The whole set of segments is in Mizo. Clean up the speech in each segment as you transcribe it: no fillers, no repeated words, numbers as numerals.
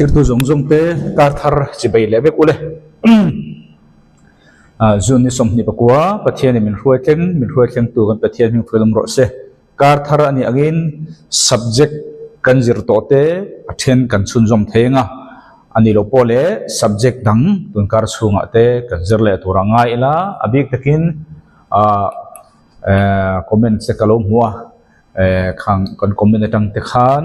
Thirtu zawng zawng te kar thar chibai leh vek ule. June ni 29 Pathianin min hruai thleng, min hruai thlengtu kan Pathian hming fuilawm rawh se. Kar thar a nih angin subject kan zir tawh te a then kan chhunzawm thei ang a, a nih loh pawh leh subject dang tun kar chhungah te kan zir leh tur a ngai ila, a bik takin comment che ka lo hmu a. Khang kan comment atang te khan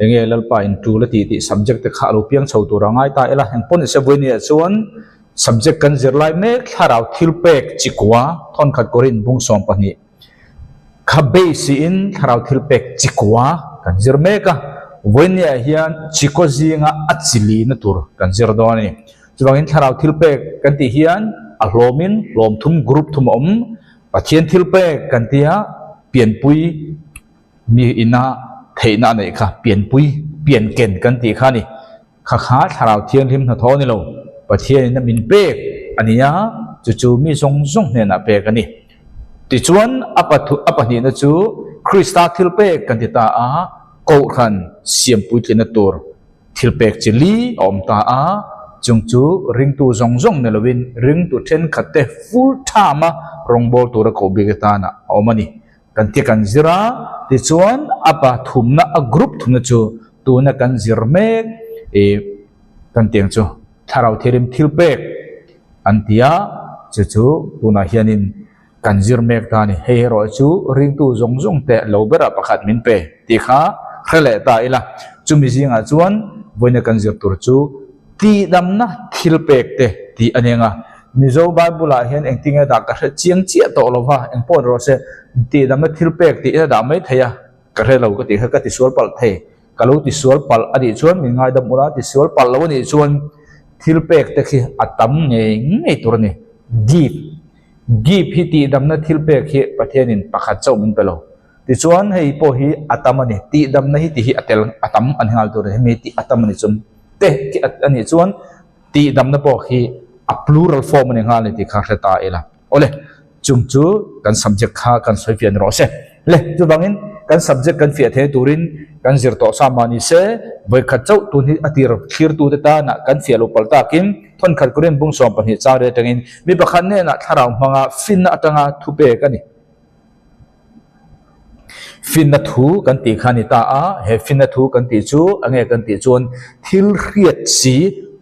enge Lalpa in tul a tih tih subject te kha a lo piang chho tur a ngai ta ila engpawh ni se vawinia chuan subject kan zir lai mek thlarau thil pek chikua thawnkhat kawrin bung 12 kha base in thlarau thil pek chikua kan zir mek a vawinia hian chikaw zinga a chili na tur kan zir dawn a ni chuvangin thlarau thil pek kan tih hian a hlawmin hlawm thum group thum a awm. Pathian thil pek kan tia pianpui mi ina theihna a neih kha pianpui pianken kan tih kha a ni. Kha kha Thlarau Thianghlim hnathawh a ni lo, Pathian ina min pek a ni a, chu chu mi zawng zawng hnenah pek a ni. Tichuan a pathu a pahnihna chu Krista thil pek kan ti ta a, Kohhran siam puitlina tur Thil pek chi li a awm ta a, chung chu ringtu zawng zawng ni lovin ringtu thenkhat te full time a rawngbâwl tura koh bik atana a awm a ni. Kan ti kan zir a, tichuan a pa thumna a group thumna chu tuna kan zir mek i kan tiang chu thlarau thirim thil pek an ti a, chu chu tunah hianin Kan zir mek ta a ni. Hei erawh chu ringtu zawng zawng te lo berah pakhat min pe tih kha hre leh ta ila. Chumi zingah chuan vawiina kan zir tur chu tihdamna thil pek te tih a ni ang a. Mizo Bible-ah hian engtinge dah ka hre chiang chiah tawh lo va, engpawh ni rawh se, tihdamna thil pek tih a dah mai thei a, ka hre lo ka tih kha ka tisual palh thei. Ka lo tisual palh a nih chuan min ngaidam ula, tisual palh lo a nih chuan thil pek te khi a tam ngei ngei tur a ni. Gift. Gift hi tihdamna thil pek hi Pathianin pakhat chauh min pe lo. Tichuan hei pawh hi a tam a ni. Tihdamna hi tih hi a tel a tam a ni nghal tur a ni. Hemi tih a tam a ni chuan te khi a nih chuan tihdamna pawh khi a plural form a ni nghal a ni tih kha hre ta ila. Awle, chung chu kan subject kha kan sawi fiah ni rawh se. Le, chuvangin kan subject kan fiah thei turin kan zir tawh sa mah ni se, vawikhat chauh tun hi a tir thlirtute tanah kan fiah lo palh takin thawnkhat Korin bung 12 chang ri atangin mi pakhat hnenah thlarau hmanga finna atanga thu pek a ni. Finna thu kan tih kha a ni ta a, he finna thu kan tih chu a nge kan tih chuan thil hriat si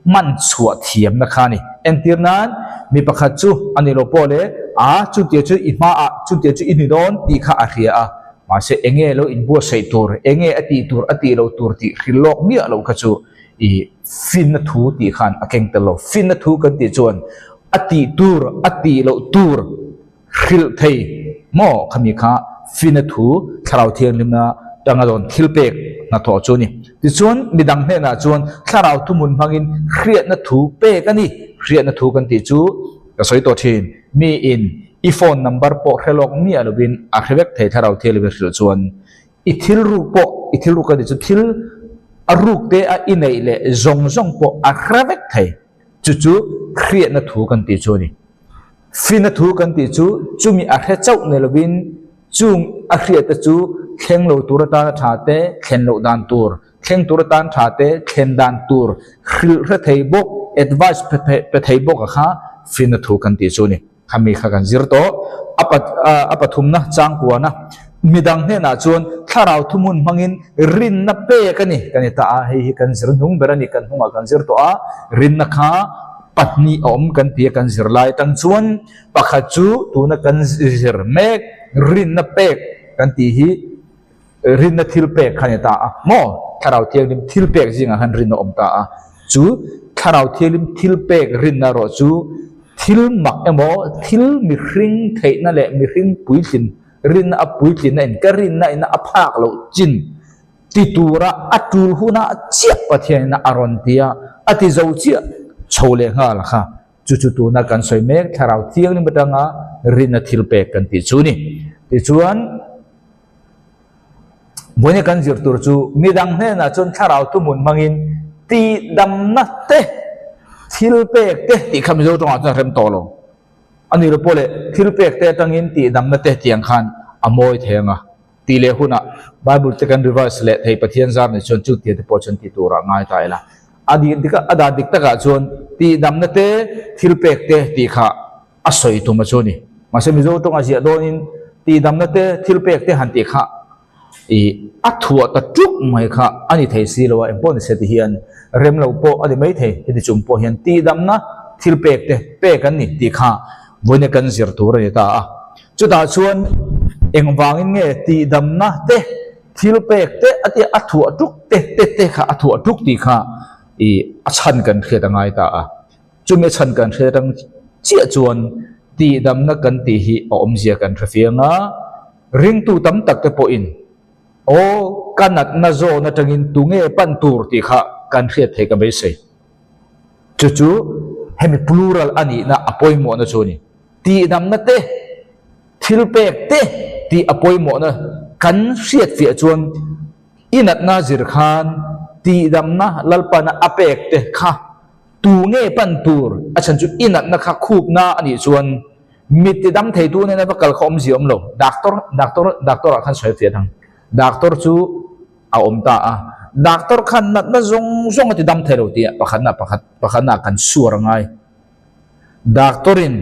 hman chhuah thiamna kha a ni. Entir nan mi pakhat chu a ni lo pawh le a chutia chu i hmaah chutia chu i ni dawn tih kha a hria a, mahse enge lo inbuatsaih tur, enge a tih tur a tih loh tur tih hrilh lawk miah loh kha chu i finna thu tih khan a keng tel lo. Finna thu kan tih chuan a tih tur a tih loh tur Hrilh thei maw khami kha fina thu Thlarau Thianghlimna tanga dawn thil pek hnathawh chu a ni. Tichuan midang hnenah chuan Thlarau thuhmun hmangin hriatna thu pek a ni. Hriatna thu kan tih chu ka sawi tawh thin. Miin i phone number pawh hre lawk miah lovin a hre vek thei Thlarau Thianghlimna hrilh chuan i thil ruk pawh i thil ruk kan tih chu thil a ruk te a i neih leh zawng zawng pawh a hre vek thei. Chu chu hriatna thu kan tih chu a ni. Fina thu kan tih chu chumi a hre chauh ni lovin chung a hriatte chu thleng lo tur atana tha te, thlen loh dan tur, thleng tur atan tha te, thlen dan tur hrilh hre thei bawk, advice pe thei bawk a kha fina thu kan tih chu a ni. Khami kha kan zir tawh. A a pathumna changkuana midang hnenah chuan thlarau thuhmun hmangin rinna pek a ni kan i ta a, hei hi kan zir hnung ber a ni, kan hnungah kan zir tawh a, rinna kha pahnih a awm kan ti a kan zir lai atang chuan pakhat chu tuna kan zir mek rinna pek kan tih hi rinna thil pek kha a ni ta a maw thlarau thianghlim thil pek zingah khan rinna awm ta a chu thlarau thianghlim thil pek rinna erawh chu thil mak emaw thil mihring theihna leh mihring puitlin rinna a puitlinna in ka rinna ina a phak loh chin ti tura a tul huna chiah Pathian ina a rawn ti a a ti zo chiah chho leh nghal kha chu chu tuna kan sawi mek thlarau thianghlim atanga rinna thil pek kan tih chu ni tichuan Vawiin kan zir tur chu midang hnenah chuan thlarau thuhmun hmangin tihdamna te, thil pek te tih kha Mizo tawngah chuan a rem tawh lo. A ni lo pawh leh thil pek te atangin tihdamna te tiang khan a mawi thei ang a. Tih leh hunah Bible te kan reverse leh thei Pathian zar ni chuan chu tia te pawh chuan ti turah ngai ta ila. A dik a dan dik takah chuan tihdamna te, thil pek te tih kha a sawi tum a chu a ni. Mahse Mizo tawnga ziah dawnin tihdamna te, thil pek te han tih kha ih a thuah ta tuk mai kha a ni thei si lo a, engpawh ni se ti hian rem lo pawh a ni mai thei. Heti chung pawh hian tihdamna thil pek te pek an ni tih kha vawiin kan zir tur a ni ta a. Chutah chuan engvangin nge tihdamna te thil pek te a tia a thuah tuk te te te kha a thuah tuk tih kha ih a chhan kan hriat a ngai ta a. Chumi a chhan kan hriat atang chiah chuan tihdamna kan tih hi a awmzia kan hre fiang a, ringtu tam tak te pawhin aw ka natna zawn atangin tunge pan tur tih kha kan hriat theih ka beisei. Chu chu hemi plural a nihna a pawimawhna chu a ni. Tihdamna te, thil pek te tih a pawimawhna kan hriat fiah chuan i natna zir khan tihdamna Lalpana a pek te kha tu nge pan tur a chhan chu i natna kha khupna a nih chuan mit ti dam theitu nena va kal kha awmzia awm lo. Doctor, doctor, doctor ah khan sawi fiah thang. Doctor chu a awm ta a. Doctor khan natna zawng zawng a ti dam thei lo tih pakhatna pakhat pakhatna kan suar a ngai. Doctor in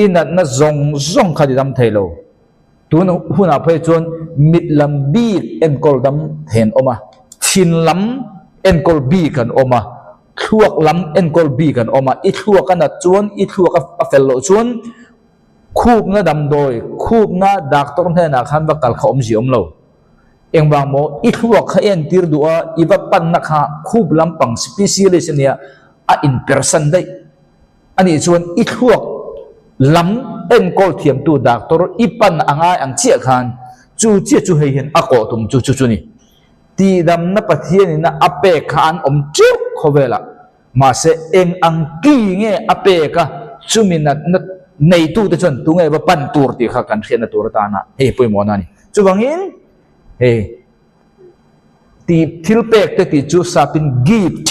i natna zawng zawng kha ti dam thei lo. Tun hunah phei chuan mit lam bik enkawl dam thei an awm a, thin lam enkawl bik an awm a, thluak lam enkawl bik an awm a. I thluak a nat chuan, i thluak a fel loh chuan khupna damdawi, khupna doctor hnenah khan va kal kha awmzia awm lo. Engvang maw i thluak kha i entir duh a, i va panna kha khup lampang specialist a nia, a inpersan daih. A nih chuan i thluak lam enkawl thiamtu doctor i pan a ngai ang chiah khan chu chiah chu hei hian a kawh tum chu chu chu ni. Tihdamna Pathianina a pek kha an awm teuh khawvelah. Mahse eng ang ki nge a pek a chumi natna neitute chuan tunge va pan tur tih kha kan hriatna tur atana hei pawimawhna a ni. Chuvangin hei tih thil pek te tih chu sapin gift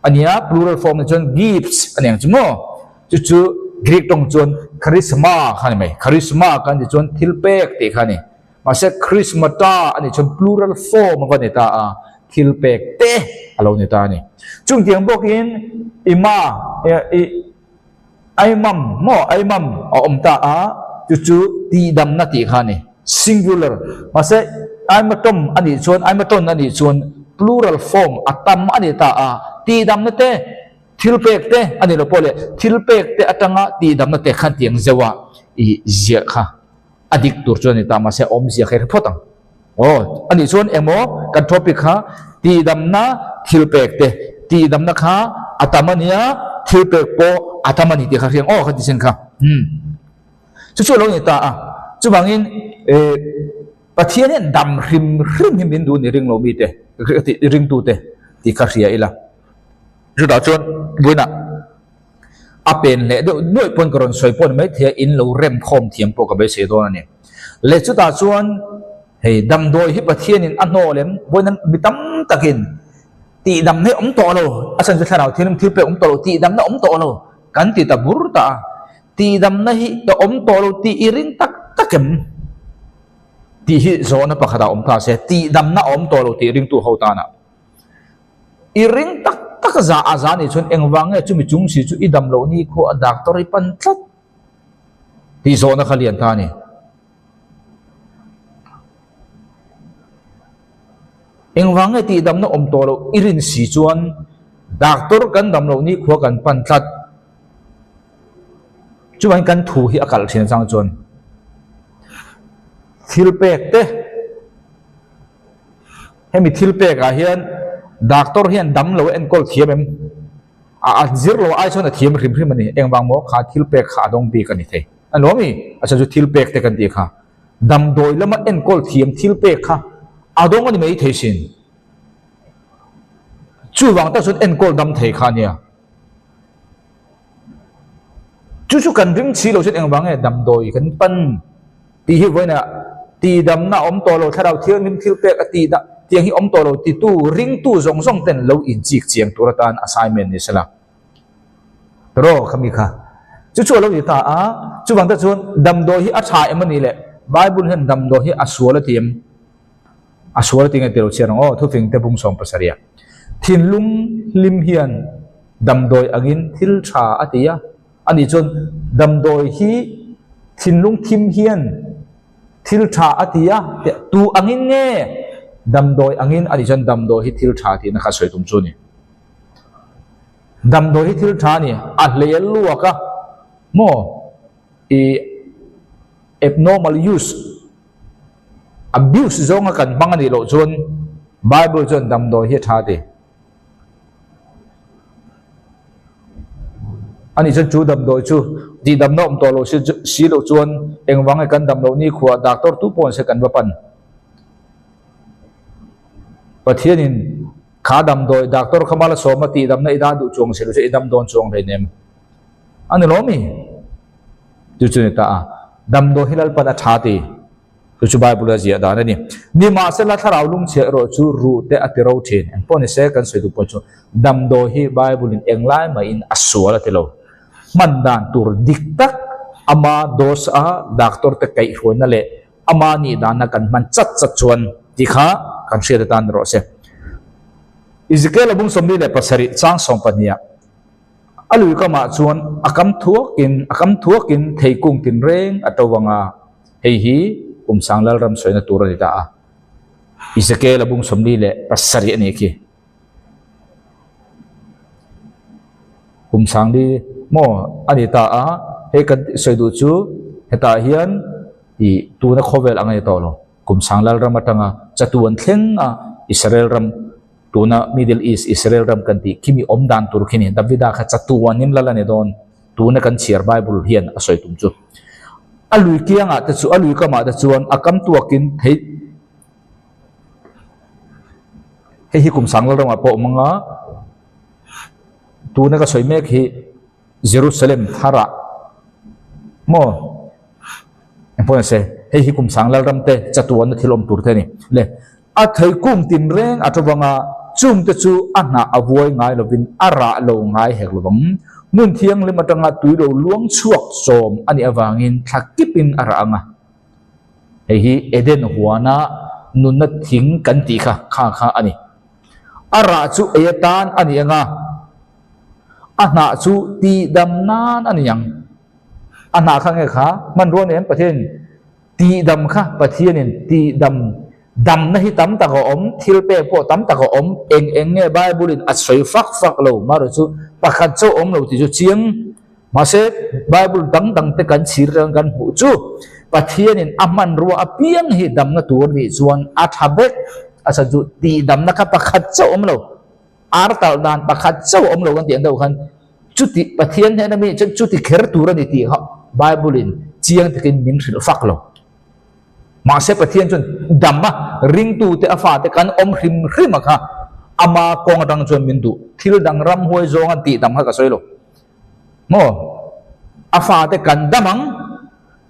a nia, plural form ni chuan gifts a ni ang chu maw? Chu chu Greek tawng chuan charisma kha a ni mai. Charisma kan tih chuan thil pek tih kha a ni. Mahse Christmata a nih chuan plural form a va ni ta a, thil pek te a lo ni ta a ni. Chungtiang bawkin ima i aimam maw aimam a awm ta a, chu chu tihdamna tih kha a ni, singular. Mahse aimatom a nih chuan aimaton a nih chuan plural form a tam a ni ta a, tihdamna te thil pek te a ni lo pawh leh thil pek te atanga tihdamna te khan tiang zeuh a i ziah kha. A dik tur chu a ni ta, mahse awmzia kha i hre phawt ang. Aw, a nih chuan engmaw kan topic kha tihdamna thil pek te, tihdamna kha a tam a nia, thil pek pawh a tam a ni tih kha hriang aw kha ti sin kha. Umm. Chu chu a lo ni ta a, chuvangin eh Pathian hian dam hrim hrim hi min duh ni ring lo mite, ringtute tih kha hria ila. Chutah chuan vawiinah. A pen leh deuh nuaih pawn ka rawn sawi pawh ni maithei a, in lo rem khawm thiam pawh ka beisei dawn a ni. Leh chutah chuan hei damdawi hi Pathianin a hnawl em? Vawiin mi tam takin tihdamna hi awm tawh lo, a chhan chu thlarau thianghlim thil pek awm tawh lo, tihdamna awm tawh lo kan ti ta bur ta a. Tihdamna hi a awm tawh lo tih i ring tak tak em? Tih hi zawhna pakhatah awm ta se, tihdamna a awm tawh lo tih ringtu ho tanah. I ring tak tak a za a za nih chuan engvang nge chumi chung si chu i dam loh ni khuah a doctor i pan tlat tih zawhna kha lian ta a ni. Engvang nge tih damna awm tawh loh i rin si chuan doctor kan dam loh ni khuah kan pan tlat. Chuvangin kan thu hi a kalh thin atang chuan thil pek te Hemi thil pek ah hian doctor hian dam lo enkawl thiam em? A a zir lo ai chuan a thiam hrim hrim a ni. Engvang maw kha thil pek kha a dawng bik a ni thei. A nuam i, a chhan chu thil pek te kan tih kha. Damdawi lama enkawl thiam thil pek kha a dawng a ni mai thei sin. Chuvang tak chuan enkawl dam thei kha a nia. Chu chu kan ring si lo chuan engvang nge damdawi kan pan tih hi vawiinah tihdamna a awm tawh lo, thlarau thianghlim thil pek a tih dah tiang hi awm tawh lo titu ringtu zawng zawng ten lo inchik chiang tur atan assignment ni sela. Tawraw kha mi kha chu chu a lo ni ta a, chuvang te chuan damdawi hi a tha em a nih le Bible hian damdawi hi a sual a ti em? A sual a ti nge ti lo chhiar ang aw, thufing te bung 70 ah. Thinlung hlim hian damdawi angin thil tha a ti a, ani chuan damdawi hi thinlung thim hian thil tha a ti a, tu angin nge damdawi angin ani chuan damdawi hi thil tha tihna kha sawi tum chu a ni. Damdawi hi thil tha a ni, a hlei a luak a maw i abnormal use, abuse zawnga kan hmang a nih loh chuan Bible chuan damdawi hi a tha a ti. Ani chuan chu damdawi chu tihdamna awm tawh loh si loh chuan engvang nge kan dam loh ni khuah doctor tu pawh se kan va pan. Pathianin kha damdawi doctor kha mala sawma tihdamna i dah duh chuang si lo chu i dam dawn chuang hleinem. A ni lawm i? Chu chu ni ta a, damdawi hi Lalpan a tha ti. Chu chu Bible a ziah dan a ni. Nimahsela thlarau lungchhiah erawh chu ruh te a ti ro thin. Eng pawh ni se kan sawi duh pawh chu damdawi hi Bible in englai mahin a sual a ti lo. Hman dan tur dik tak ama dose a doctor te kaihhruaina leh ama nih dana kan hman chat chat chuan tih kha kan hriat atan ni rawh se. Ezekiel a bung 47 chang 12 ah A lui kamah chuan a kam thuakin a kam thuakin theikung tinreng a to vang a, hei hi kum sang Lalram sawina tur a ni ta a. Ezekiel a bung 47 a nih khi. Kum sang li maw a ni ta a, hei kan sawi duh chu hetah hian ih tuna khawvel ang a ni tawh lo. Kum sang Lalram atanga chatuan thleng a Israel ram Tuna Middle East, Israel ram kan tih khimi awm dan tur khi ni. Davida kha chatuanin lal a ni dawn. Tuna kan chhiar Bible hian a sawi tum chu. A lui kiangah te chu, a lui kamah te chuan a kam tuakin thei hei hi kum sang lal ramah pawh awm anga tuna ka sawi mek hi Jerusalem tharah maw engpawh nise hei hi kum sang lal ram te chatuana thil awm tur te a ni. Le A theikung tinreng a ṭawvang a, chungte chu a hnah a vuai ngai lovin a rah lo ngai hek lovang. Hmun thianghlim aṭanga tui lo luang chhuak sawm a nih avangin thla kipin a rah ang a. Hei hi Eden huana nunna thing kan tih kha kha kha a ni. A rah chu ei atan a ni ang a, a hnah chu tihdam nan a ni ang. A hnah kha nge kha hmanrua nen Pathianin Tihdam kha Pathianin tihdam damna hi tam tak a awm, thil pek pawh tam tak a awm, eng eng nge Bible-in a sawi fak fak lo, marawh chu pakhat chauh awm lo tih chu chiang. Mahse, Bible dang dang te kan chhir atang kan hmuh chu Pathianin a hmanrua apiang hi damna tur nih chuan a tha vek, a chhan chu tihdamna kha pakhat chauh awm lo. Ar talh dan pakhat chauh awm lo kan tih ang deuh khan chuti Pathian hnena mi chuan chuti kher tur a ni tih kha Bible in chiang takin min hrilh fak lo. Mahse Pathian chuan dam a ringtu te a fate kan awm hrim hrim a kha ama kawng atang chuan min duh. Thil dang ramhuai zawng an tih dam kha ka sawi lo. Maw? A fate kan dam ang.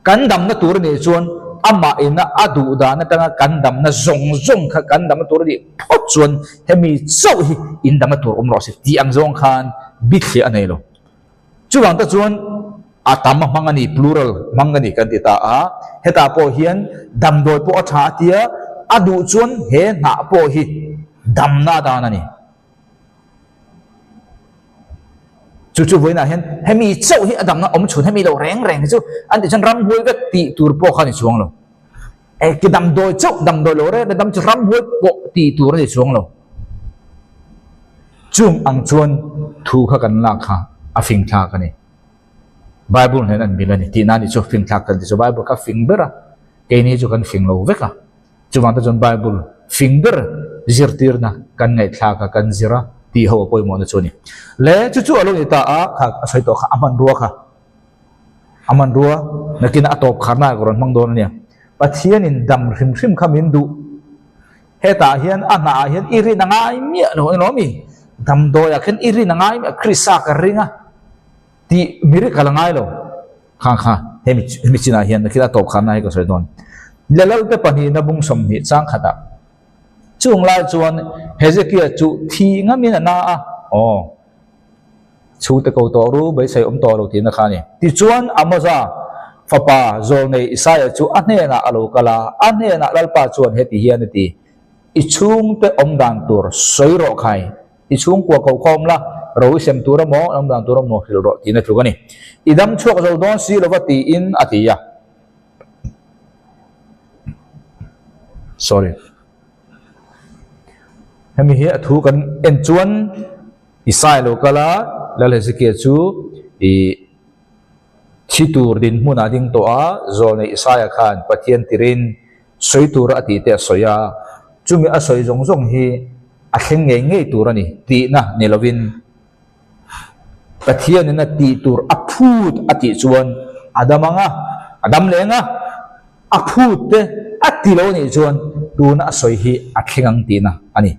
Kan damna tur a nih chuan amah ina a duh dan atanga kan damna zawng zawng kha kan damna tur a nih phawt chuan hemi chauh hi in damna tur awm rawh se tih ang zawng khan bithliah a nei lo. Chuvang te chuan a tam a hmang a ni, plural hmang a ni kan ti ta a, hetah pawh hian damdawi pawh a tha a tia, a duh chuan he hnah pawh hi damna atan a ni. Chu chu vawiinah hian hemi chauh hi a damna awm chhun hemi lo reng reng hi chu an tih chuan ramhuai vek tih tur pawh kha a ni chuang lo. E ki damdawi chauh damdawi lo reng dam chu ramhuai pawh tih tur a ni chuang lo. Chung ang chuan thu kha kan lak kha a fing thlak a ni. Bible nen an mil a ni tihna a ni chu fing thlak kan ti chu Bible kha fing ber a keini chu kan fing lo vek a. Chuvang te chuan Bible fing ber zirtirna kan ngaihthlak a, kan zir a tih ho a pawimawhna chu a ni. Le chu chu a lo ni ta a, kha a sawi tawh kha a hmanrua kha, a hmanrua nakin a tawp kharna ah ka rawn hmang dawn a nia. Pathianin dam hrim hrim kha min duh. Hetah hian a hnah ah hian i rin a ngai miah lo a ni lawm i? Damdawi ah khian i rin a ngai miah, Krista ka ring a tih miracle a ngai lo. Kha kha, hemi hemi chinah hian nakin a tawp khanna hi ka sawi dawn. Lelalte pahnihna bung 20 chang khatah chung lai chuan Hezekia chu thi ngamin a na a, aw, chhungte ko tawh ru, beisei awm tawh lo tihna kha a ni. Tichuan Amoza fapa zawlnei Isaia chu a hnenah a lo kal a, a hnenah Lalpa chuan heti hian a ti, I chhungte awm dan tur sawi rawh khai. I chhungkua ko khawm la, ro i sem tur emaw, ram dan tur emaw hrilh rawh tihna tluk a ni. I dam chhuak zo dawn si lova tiin a ti a. Sorry. Hemi hi a thu kan en chuan Isai lo kal a, Lal Hezekia chu i thi tur dinhmun a ding tawh a, zawlnei Isaia khan Pathian tirin sawi tur a tih te a sawi a, chumi a sawi zawng zawng hi a thleng ngei ngei tur a ni tihna ni lovin Pathianin a tih tur a phut a tih chuan a dam ang a, a dam leng a, a phut te a ti lo a nih chuan tuna a sawi hi a thleng ang tihna a ni.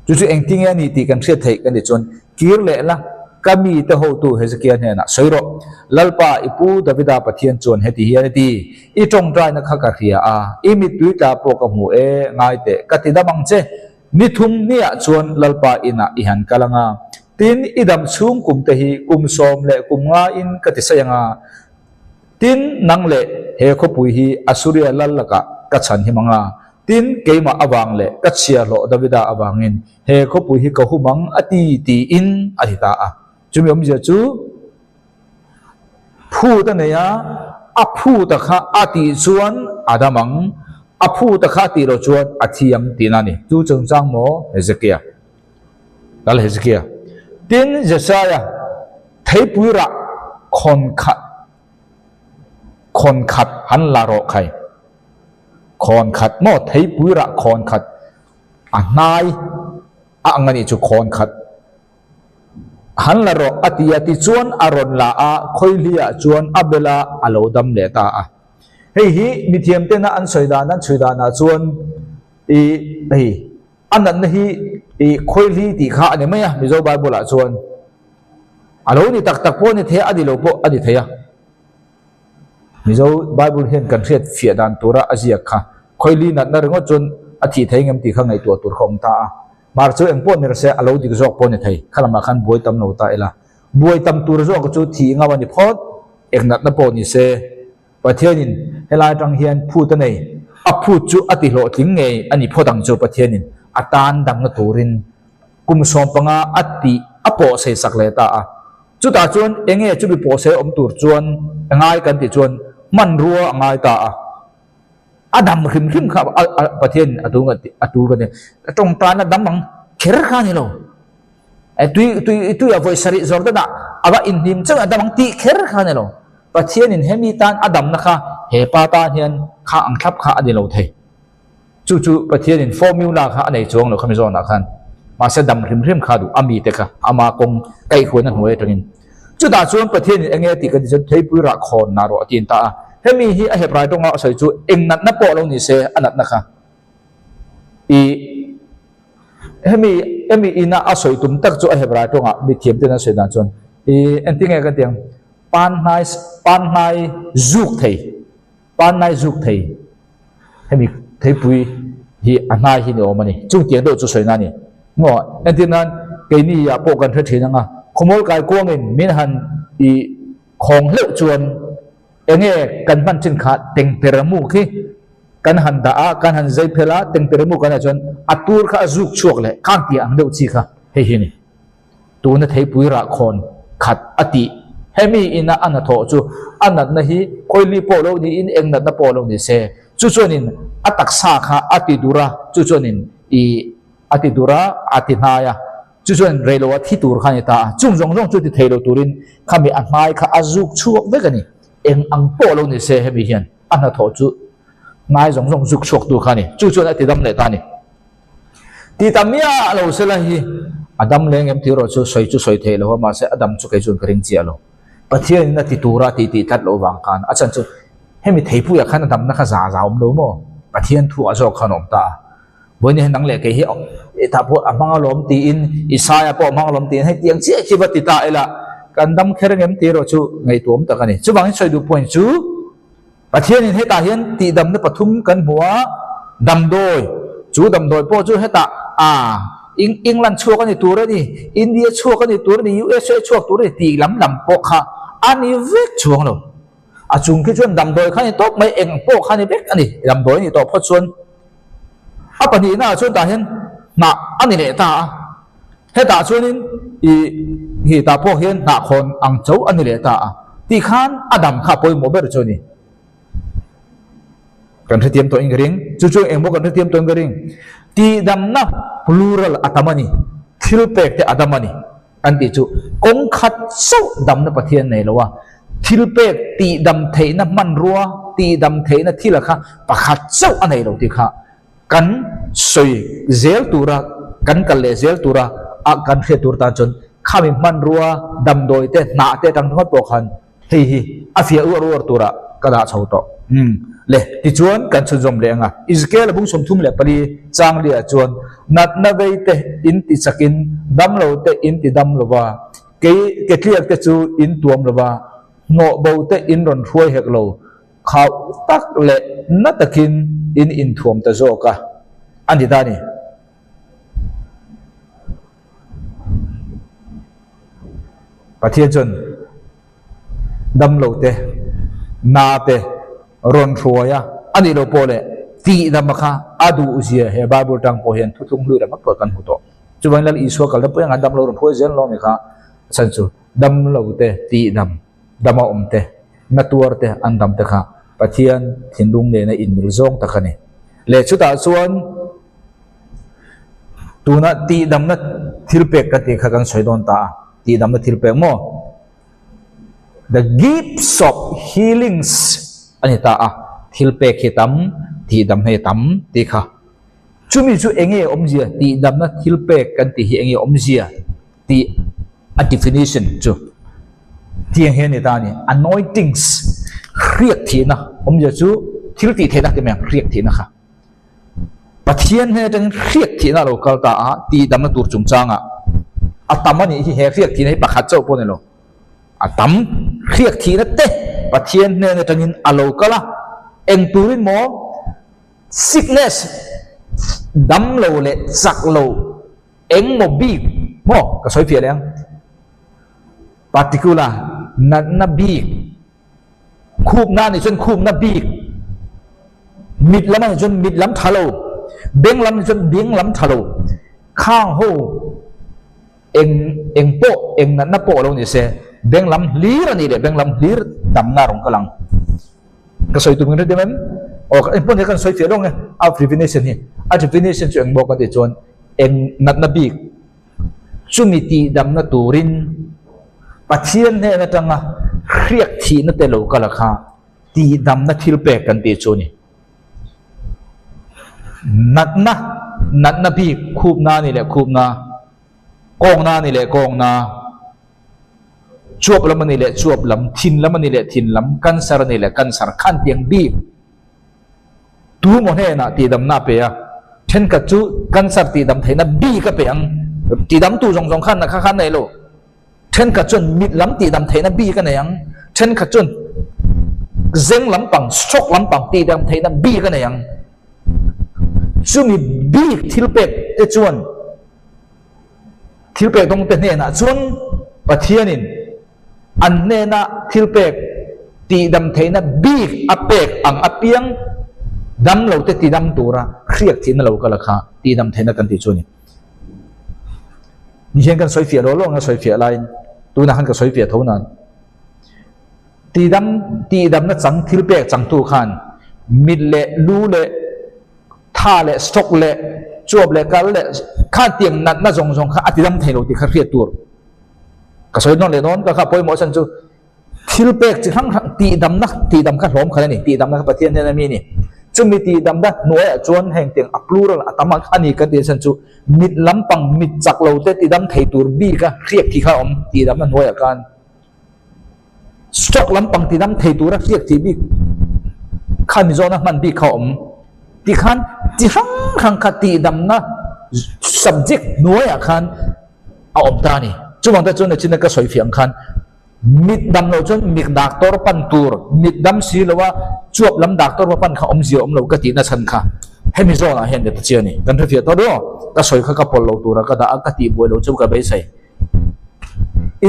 Chu chu engtinge a ni tih kan hriat theih kan tih chuan kir leh la, ka mite hotu Hezekia hnenah sawi rawh. Lalpa, i pu Davida Pathian chuan heti hian a ti, I tawngtaina kha ka hria a, i mittui tla pawh ka hmu e, ngai teh, ka ti dam ang che. Ni thum hniah chuan Lalpa inah i han kal ang a, tin, i dam chhung kum te hi kum sawm leh kum ngaiin ka ti saih ang a, tin, nang leh he khawpui hi Asuria lal lakah ka chhan him ang a, tin, keimah avang leh ka chhiahhlawh Davida avangin he khawpui hi ka hum ang a ti tiin a ti ta a. Chumi awmzia chu phut a nei a, a phut a kha a tih chuan a dam ang, a phut a kha a tih loh chuan a thi ang tihna a ni. Chu chungchang maw Hezekia? Lal Hezekia. Tin, Jesaia theipui rah khawn khat khawn khat han la rawh khai. Khawn khat maw theipui rah khawn khat a hnai a ang a nih chu khawn khat. Han la rawh a ti a, tichuan a rawn la a, khawihliah chuan a bel a, a lo dam leh ta a. Hei hi mithiam tena an sawi dan an chhui danah chuan i hei a natna hi i khawihli tih kha a ni mai a, Mizo Bible ah chuan a lo ni tak tak pawh a ni thei a, a ni lo pawh a ni thei a. Mizo Bible hian kan hriat fiah dan tura a ziak kha khawihli natna ringawt chuan a thih thei ngem tih kha ngaihtuah tur kha awm ta a. Mar chu engpawh ni rawh se, a lo dik zawk pawh ni thei. Kha lamah khan buai tam lo ta ila. Buai tam tur zawk chu thih ngam a ni phawt. Eng natna pawh ni se, Pathianin helai atang hian phut a nei. A phut chu a ti hlawhtling ngei a ni phawt ang chu Pathianin a tan damna turin kum 15 a tih a pawh sei sak leh ta a. Chutah chuan enge chumi pawh sei awm tur chuan a ngai kan tih chuan hmanrua a ngai ta a. A dam hrim hrim kha Pathian a tul a tul ka ti. A tawngtaina dam ang kher kha a ni lo. Tui tui tui a vawi sarih Jordan ah a va inhnim chauh a dam ang tih kher kha a ni lo. Pathianin hemi tan a damna kha he pa tan hian kha ang thlap kha a ni lo thei. Chu chu Pathianin formula kha a nei chuang lo khami zawnah khan. Mahse dam hrim hrim kha duh a mite kha ama kawng kaihhuaina hnuai atangin. Chutah chuan Pathianin eng nge tih kan ti chuan theipui rah khawn nah rawh a ti ta a. Hemi hi a Hebrai tawnga a sawi chu eng natna pawh lo ni se a natna kha i hemi hemi ina a sawi tum tak chu a Hebrai tawnga mithiam ten an sawi dan chuan i engtinge kan ti ang panhnai panhnai zuk thei Pannai zuk thei hemi theipui hi a hnai hi ni awm a ni. Chung tiang deuh chu sawina a ni. Maw entir nan keini ah pawh kan hre thin ang a, khawmawl kai kuangin min han i khawng hleuh chuan enge kan hman chin kha tengper mu khi kan han dah a, kan han zai phel a, tengper mu kan ah chuan a tur kha a zuk chhuak leh khang tiang ang deuh chi kha hei hi a ni. Tuna theipui rah khawn khat a tih. Hemi ina a hnathawh chu a natna hi khawili pawh lo niin eng natna pawh lo ni se, chu chuanin a taksa kha a ti dur a, chu chuanin i a ti dur a, a ti hnai a, chu chuan reiloa thi tur kha a ni ta a. Chung zawng zawng chu ti thei lo turin khami a hnai kha a zuk chhuak vek a ni. Eng ang pawh lo ni se hemi hian a hnathawh chu hnai zawng zawng zuk chhuak tur kha a ni. Chu chuan a ti dam leh ta a ni. Ti ta miah lo sela hi a dam leng em tih erawh chu sawi chu sawi theih lo a, mahse a dam chu kei chuan ka ring chiah lo. Pathianin a ti tura a tih tih tlat loh vang khan a chan chu hemi theipuiah khan a damna kha za za awm lo maw? Pathian thu ah zawk khan a awm ta a. Vawiin hian nang leh kei hi tah pawh a hmang alawm tiin Isaia pawh a hmang alawm tiin hei tiang chiah khi va ti ta ila kan dam kher ang em tih erawh chu ngaihtuahawm tak a ni. Chuvangin sawi duh point chu Pathianin hetah hian tihdamna pathum kan hmu a, damdawi, chu damdawi pawh chu hetah a England chhuak a ni tur a ni, India chhuak a ni tur a ni, USA chhuak tur a ni tih lam lam pawh kha a ni vek chuang lo. A chung khi chuan damdawi kha a ni tawp mai, eng pawh kha a ni vek a ni, damdawi a ni tawh phawt chuan. A pahnihnaah chuan tah hian hnah a ni leh ta a. Hetah chuanin i hi tah pawh hian hnahkhawn ang cho a ni leh ta a tih khan a dam kha a pawimawh ber chu a ni. Kan hrethiam tawh in ka ring. Chu chu engmaw kan hrethiam tawh in ka ring. Tihdamna plural a tam a ni. Thil pek te a dam a ni kan tih chu kawng khat chauh damna Pathian nei lo a. Thil pek tihdam theihna hmanrua, tihdam theihna thila kha pakhat chauh a nei lo tih kha kan sawi zel tura, kan kal leh zel tura a kan hriat tur tan chuan khami hmanrua damdawi te hnah te atang ringawt pawh khan hei hi a fiah uar uar tura ka dah chho tawh. Umm le, tichuan kan chhunzawm leh ang a. Ezekiel-a bung 34 chang liah chuan natna vei te in ti chakin damlo te in ti dam lo va, kei ketliak te chu in tuam lo va, hnawh bo te in rawn hruai hek lo, Khauh tak leh na takin in inthuam ta zawk a, a ni ta a ni. Pathian chuan damlo te, na te rawn hruai a, a nih loh pawh leh tihdam a kha a duh zia he Bible tang pawh hian thuthlung hlui ram pawh kan hmu tawh. Chuvangin Lal Isua kalna pawh hian damlo rawn hruai zel lo a ni kha, a chhan chu damlo te tihdam. Dama awm te, na tuar te an dam te kha Pathian thinlung nena inmil zawng tak a ni. Leh chutah chuan tuna tihdamna thil pek ka tih kha kan sawi dawn ta a, tihdamna thil pek maw? The gifts of healings a ni ta a, thil pek hi tam, tihdamna hi tam tih kha. Chumi chu enge awmzia tihdamna thil pek kan tih hi enge awmzia tih A definition chu tiang hian ni ta a ni, Anointings, hriat thihna, awmzia chu thil tih theihna ti mai ang, hriat thihna kha. Pathian hnen atangin hriat thihna a lo kal ta a, tihdamna tur chungchangah a tam a nih hi, he hriat thihna hi pakhat chauh pawh a ni lo, a tam hriat thihna te Pathian hnen atangin a lo kal a, eng turin maw sickness, damlo leh chak lo, Eng maw bik maw ka sawi fiah leh ang. Particular natna bik khupna anih chuan khupna bik, mit lam anih chuan mit lam tha lo, beng lam anih chuan beng lam tha lo, khang ho eng eng pawh eng natna pawh lo ni se beng lam hlir anih leh beng lam hlir damna a rawn kal ang. Ka sawi tum in hre em? Aw ka engpawh ni kan sawi fiah lawng e a definition hi. A definition chu engmaw kan tih chuan eng natna bik chumi tihdamna turin Pathian hnen atanga hriak thihna te lo kal a kha tihdamna thil pek kan tih chu a ni. Natna natna bik khupna a nih leh khupna, kawngna a nih leh kawngna, Chuap lam a nih leh chuap lam, thin lam a nih leh thin lam, cancer a nih leh cancer khan tiang bik tu maw hnenah tihdamna a pe a, thenkhat chu cancer tihdam theihna bik a pe ang, tihdam tu zawng zawng khan kha khan nei lo, thenkhat chuan mit lam tihdam theihna bik a nei ang, thenkhat chuan zeng lampang, stroke lampang tihdam theihna bik a nei ang. Chumi bik thil pek te chuan. Thilpek dawngte hnenah chuan Pathianin an hnena thilpek tihdam theihna bik a pek ang apiang damlote tidam tura hriak thihna lo kal a kha tihdam theihna kan tih chu a ni. Ni hian kan sawi fiah lo lo ang a sawi fiah laiin tunah khan ka sawi fiah tho nan tidam tihdamna chang thilpek changtu khan mit leh lu leh Tha leh stroke leh chuap leh kal leh khan tiang natna zawng zawng kha a ti dam thei lo tih kha hriat tur ka sawi nawn leh dawn ka kha pawimawh chan chu thil pek chi hrang hrang tihdamna tihdam kha hlawm khat a ni tihdamna kha Pathian hian a mi a ni chumi tihdamna hnuaiah chuan heng tiang a plural a tam a ni kan tih chan chu mit lampang mit chak lo te tidam thei tur bik a hriak thih kha a awm tihdamna hnuaiah khan Stroke lampang tidam thei tura hriak thih bik kha Mizona hman bik kha a awm tikhan chi hrang hrang kha tihdamna subject hnuaiah khan a awm ta a ni. Chuvang te chuan nachina ka sawi fiah ang khan mit dam loh chuan mit doctor pan tur, mit dam si loa chuap lam doctor va pan kha awmzia awm lo ka tihna chhan kha hemi zawnah hian ka ti chiah a ni. Kan hrefiah tawh daw, ka sawi kha ka pawlh lo tura ka dah a, ka tihbuai lo chu ka beisei.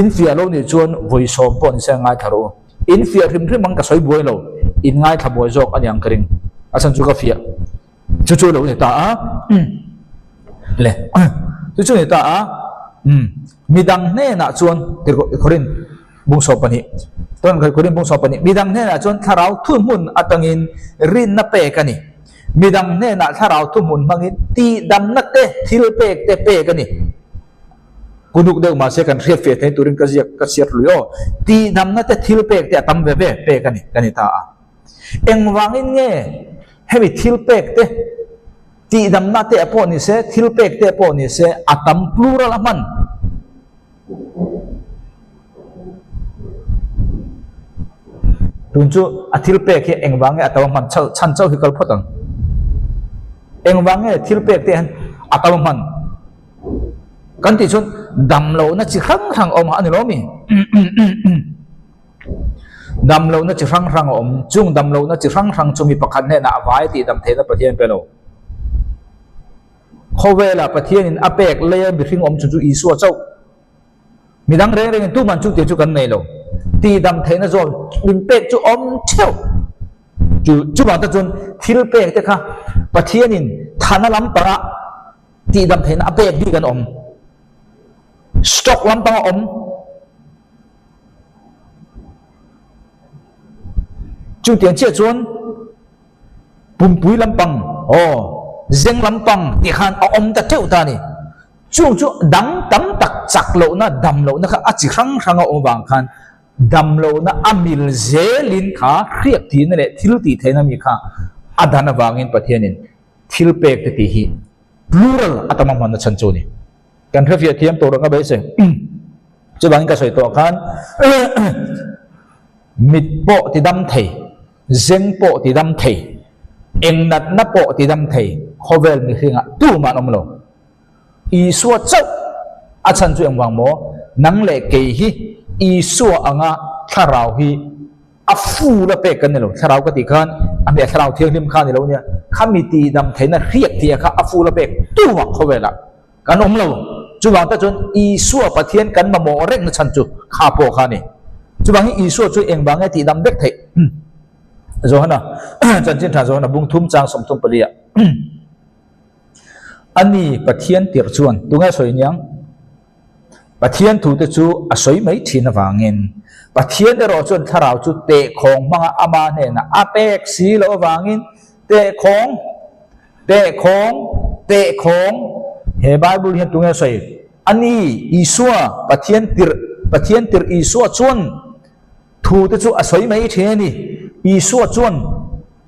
Infiah lo nih chuan vawi sawm pawh ni se ngaithla rawh u. Infiah hrim hrim ang ka sawi buai lo, in ngaithla buai zawk a ni ang ka ring. A chhan chu ka fiah chu chu lo ni ta a, le chu chu ni ta a. Umm midang hnenah chuan Korin bung 12 chuan Korin bung 12 midang hnenah chuan thlarau thuhmun atangin rinna pek a ni. Midang hnenah thlarau thuhmun hmangin tihdamna te thil pek te pek a ni. Kunuk deuh mahse kan hriat feh thei turin ka ziak ka chhiat lui aw. Tihdamna te thil pek te a tam ve ve pek a ni ka ni ta a. Engvangin nge hemi thil pek te tihdamna te pawh ni se thil pek te pawh ni se a tam plural a hman. Tun chu a thil pek hi engvang nge a tam a hman chhan chauh hi kal phawt ang. Engvang nge thil pek te hian a tam a hman? Kan tih chuan dam lohna chi hrang hrang a awm a ni lo mi? Dam lohna chi hrang hrang a awm. Chung dam lohna chi hrang hrang chu mi pakhat hnenah a vai tih dam theihna Pathian pe lo. Khawvelah Pathianin a pek leia mihring awm chu chu Isua chauh. Midang reng rengin tuman chu tih chu kan nei lo. Tihdam theihna zawn min pek chu awm theuh. Chu chuvang te chuan thil pek te kha Pathianin thana lampanga tihdam theihna a pek bik an awm. Stock lampanga awm. Chutiang chiah chuan pumpui lampang aw zeng lampang tih khan a awm ta teuh ta a ni. Chung chu dang tam tak chak lohna dam lohna kha a chi hrang hrang a awm avang khan dam lohna a mil zelin kha hriat tihna leh thil tih theihna mi kha a dan avangin Pathianin thil pek te tih hi plural a tam a hmanna chhan chu a ni. Kan hrefiah thiam tawh reng a beisei. Chuvangin ka sawi tawh khan mit pawh ti dam thei, zeng pawh ti dam thei, eng natna pawh ti dam thei khawvel mihringah tumah an awm lo. Isua chauh a chhan chu engvang maw? Nang leh kei hi Isua anga thlarau hi a full a pek kan ni lo. Thlarau ka tih khan a hmeh thlarau thianghlim kha a ni lo nia. Khami tihdam theihna hriat tih kha a full a pek tumah khawvelah kan awm lo. Chuvang tak chuan Isua Pathian kan mamawh rengna chhan chu kha pawh kha a ni. Chuvang hi Isua chu engvang nge tihdam vek theih? Johana chanchin tha Johana bung thum chang 34 ah. A ni, Pathian tirh chuan tunge sawi niang? Pathian thute chu a sawi mai thin avangin, Pathian erawh chuan thlarau chu tehkhawng hmanga ama hnenah a pek si loh avangin, tehkhawng, tehkhawng, tehkhawng, he Bible hian tunge sawi? A ni, Isua, Pathian tirh, Pathian tirh Isua chuan thute chu a sawi mai thin a ni. Isua chuan.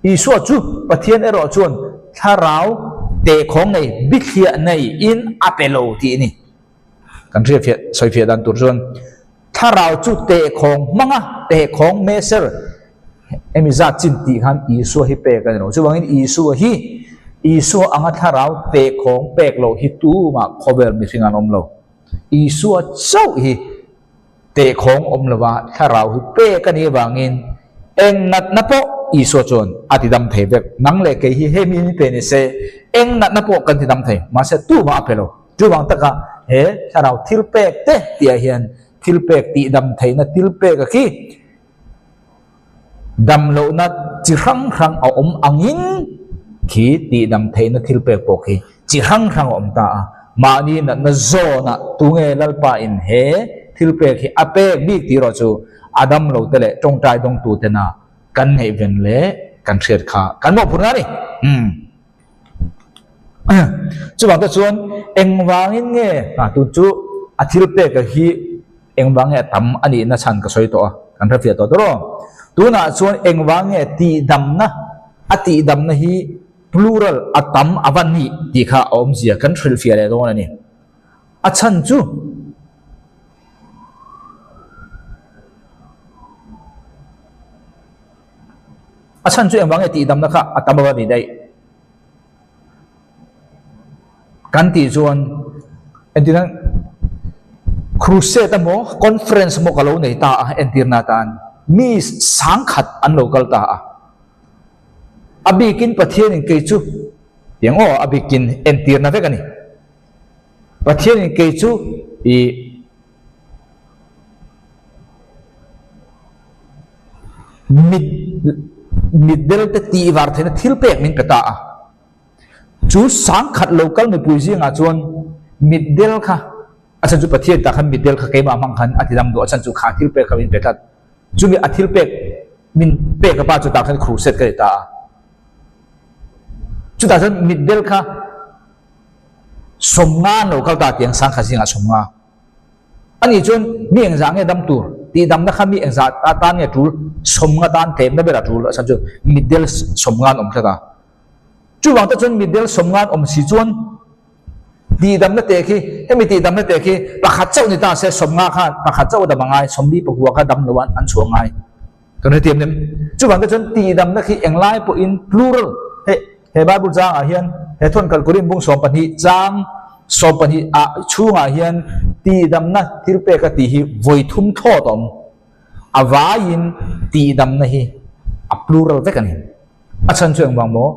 Isua chu Pathian erawh chuan thlarau tehkhawng nei, bithliah nei in a pe lo tih a ni. Kan hriatfiah, sawifiah dan tur chuan thlarau chu tehkhawng hmanga tehkhawng meser hemi zat chin tih khan Isua hi pek a ni lo. Chuvangin Isua hi Isua anga thlarau tehkhawng pek loh hi tumah khawvel mihring an awm lo. Isua chauh hi Tehkhawng awm lova thlarau hi pek a nih avangin eng natna pawh Isua chuan a tidam thei vek. Nang leh kei hi hemi ni pe ni se eng natna pawh kan tidam thei, mahse tumah a pe lo. Chuvang taka he thlarau thil pek te tihah hian thil pek tihdam theihna thil pek a khi dam lohna chi hrang hrang a awm angin khi tihdam theihna thil pek pawh khi chi hrang hrang a awm ta a. Mahni natna zawnah tunge Lalpa in he thil pek hi a pek bik tih erawh chu a dam lo te leh tawngtai dawngtu tena kan ngaihven leh kan hriat kha kan mawhphurh a ni. Umm. Chuvang te chuan engvangin nge tun chu a thil pek a hi Engvang nge tam a nihna chhan ka sawi tawh a, kan hrefiah tawh tawh aw. Tunah chuan engvang nge tihdamna, a tihdamna hi plural a tam a va nih tih kha a awmzia kan hrilhfiah leh dawn a ni. A chhan chu a chhan chu engvang nge tihdamna kha a tam a va nih daih. Kan tih chuan entirna crusade emaw conference emaw ka lo nei ta a entirna atan mi sangkhat an lo kal ta a a bikin Pathianin kei chu tiang aw a bikin entirna vek a ni Pathianin kei chu ih mit mitdel te tih var theihna thil pek min pe ta a. Chu sangkhat lo kal mipui zingah chuan mitdel kha A chhan chu Pathian tah khan mitdel kha keimah hmang khan a ti dam duh, a chhan chu kha thil pek kha min pe tlat. Chumi a thil pek min pek a pa chu tah khan crusade ka ti ta a. Chutah chuan mitdel kha sawmnga an lo kal ta tiang sangkhat zingah sawmnga. Ani chuan mi engzah nge dam tur tih damna kha mi engzah atan nge tul sawmnga tan tlemna berah tul a chhan chu mitdel sawmnga an awm tlat a. Chuvang te chuan mitdel sawmnga an awm si chuan Tihdamna teh khi, hemi tihdamna teh khi pakhat chauh ni ta se sawmnga khan pakhat chauh a dam a ngai, sawmli pakua kha dam lo an chhuah ngai. Kan hrethiam nem. Chuvang te chuan tihdamna khi englai pawhin plural, hei he Bible changah hian he thawn kalkurin bung 12 chang 12 ah chhungah hian tihdamna thil pek a tih hi vawi thum thlawt a awm. A vaiin tihdamna hi a plural vek a ni. A chhan chu engvang maw?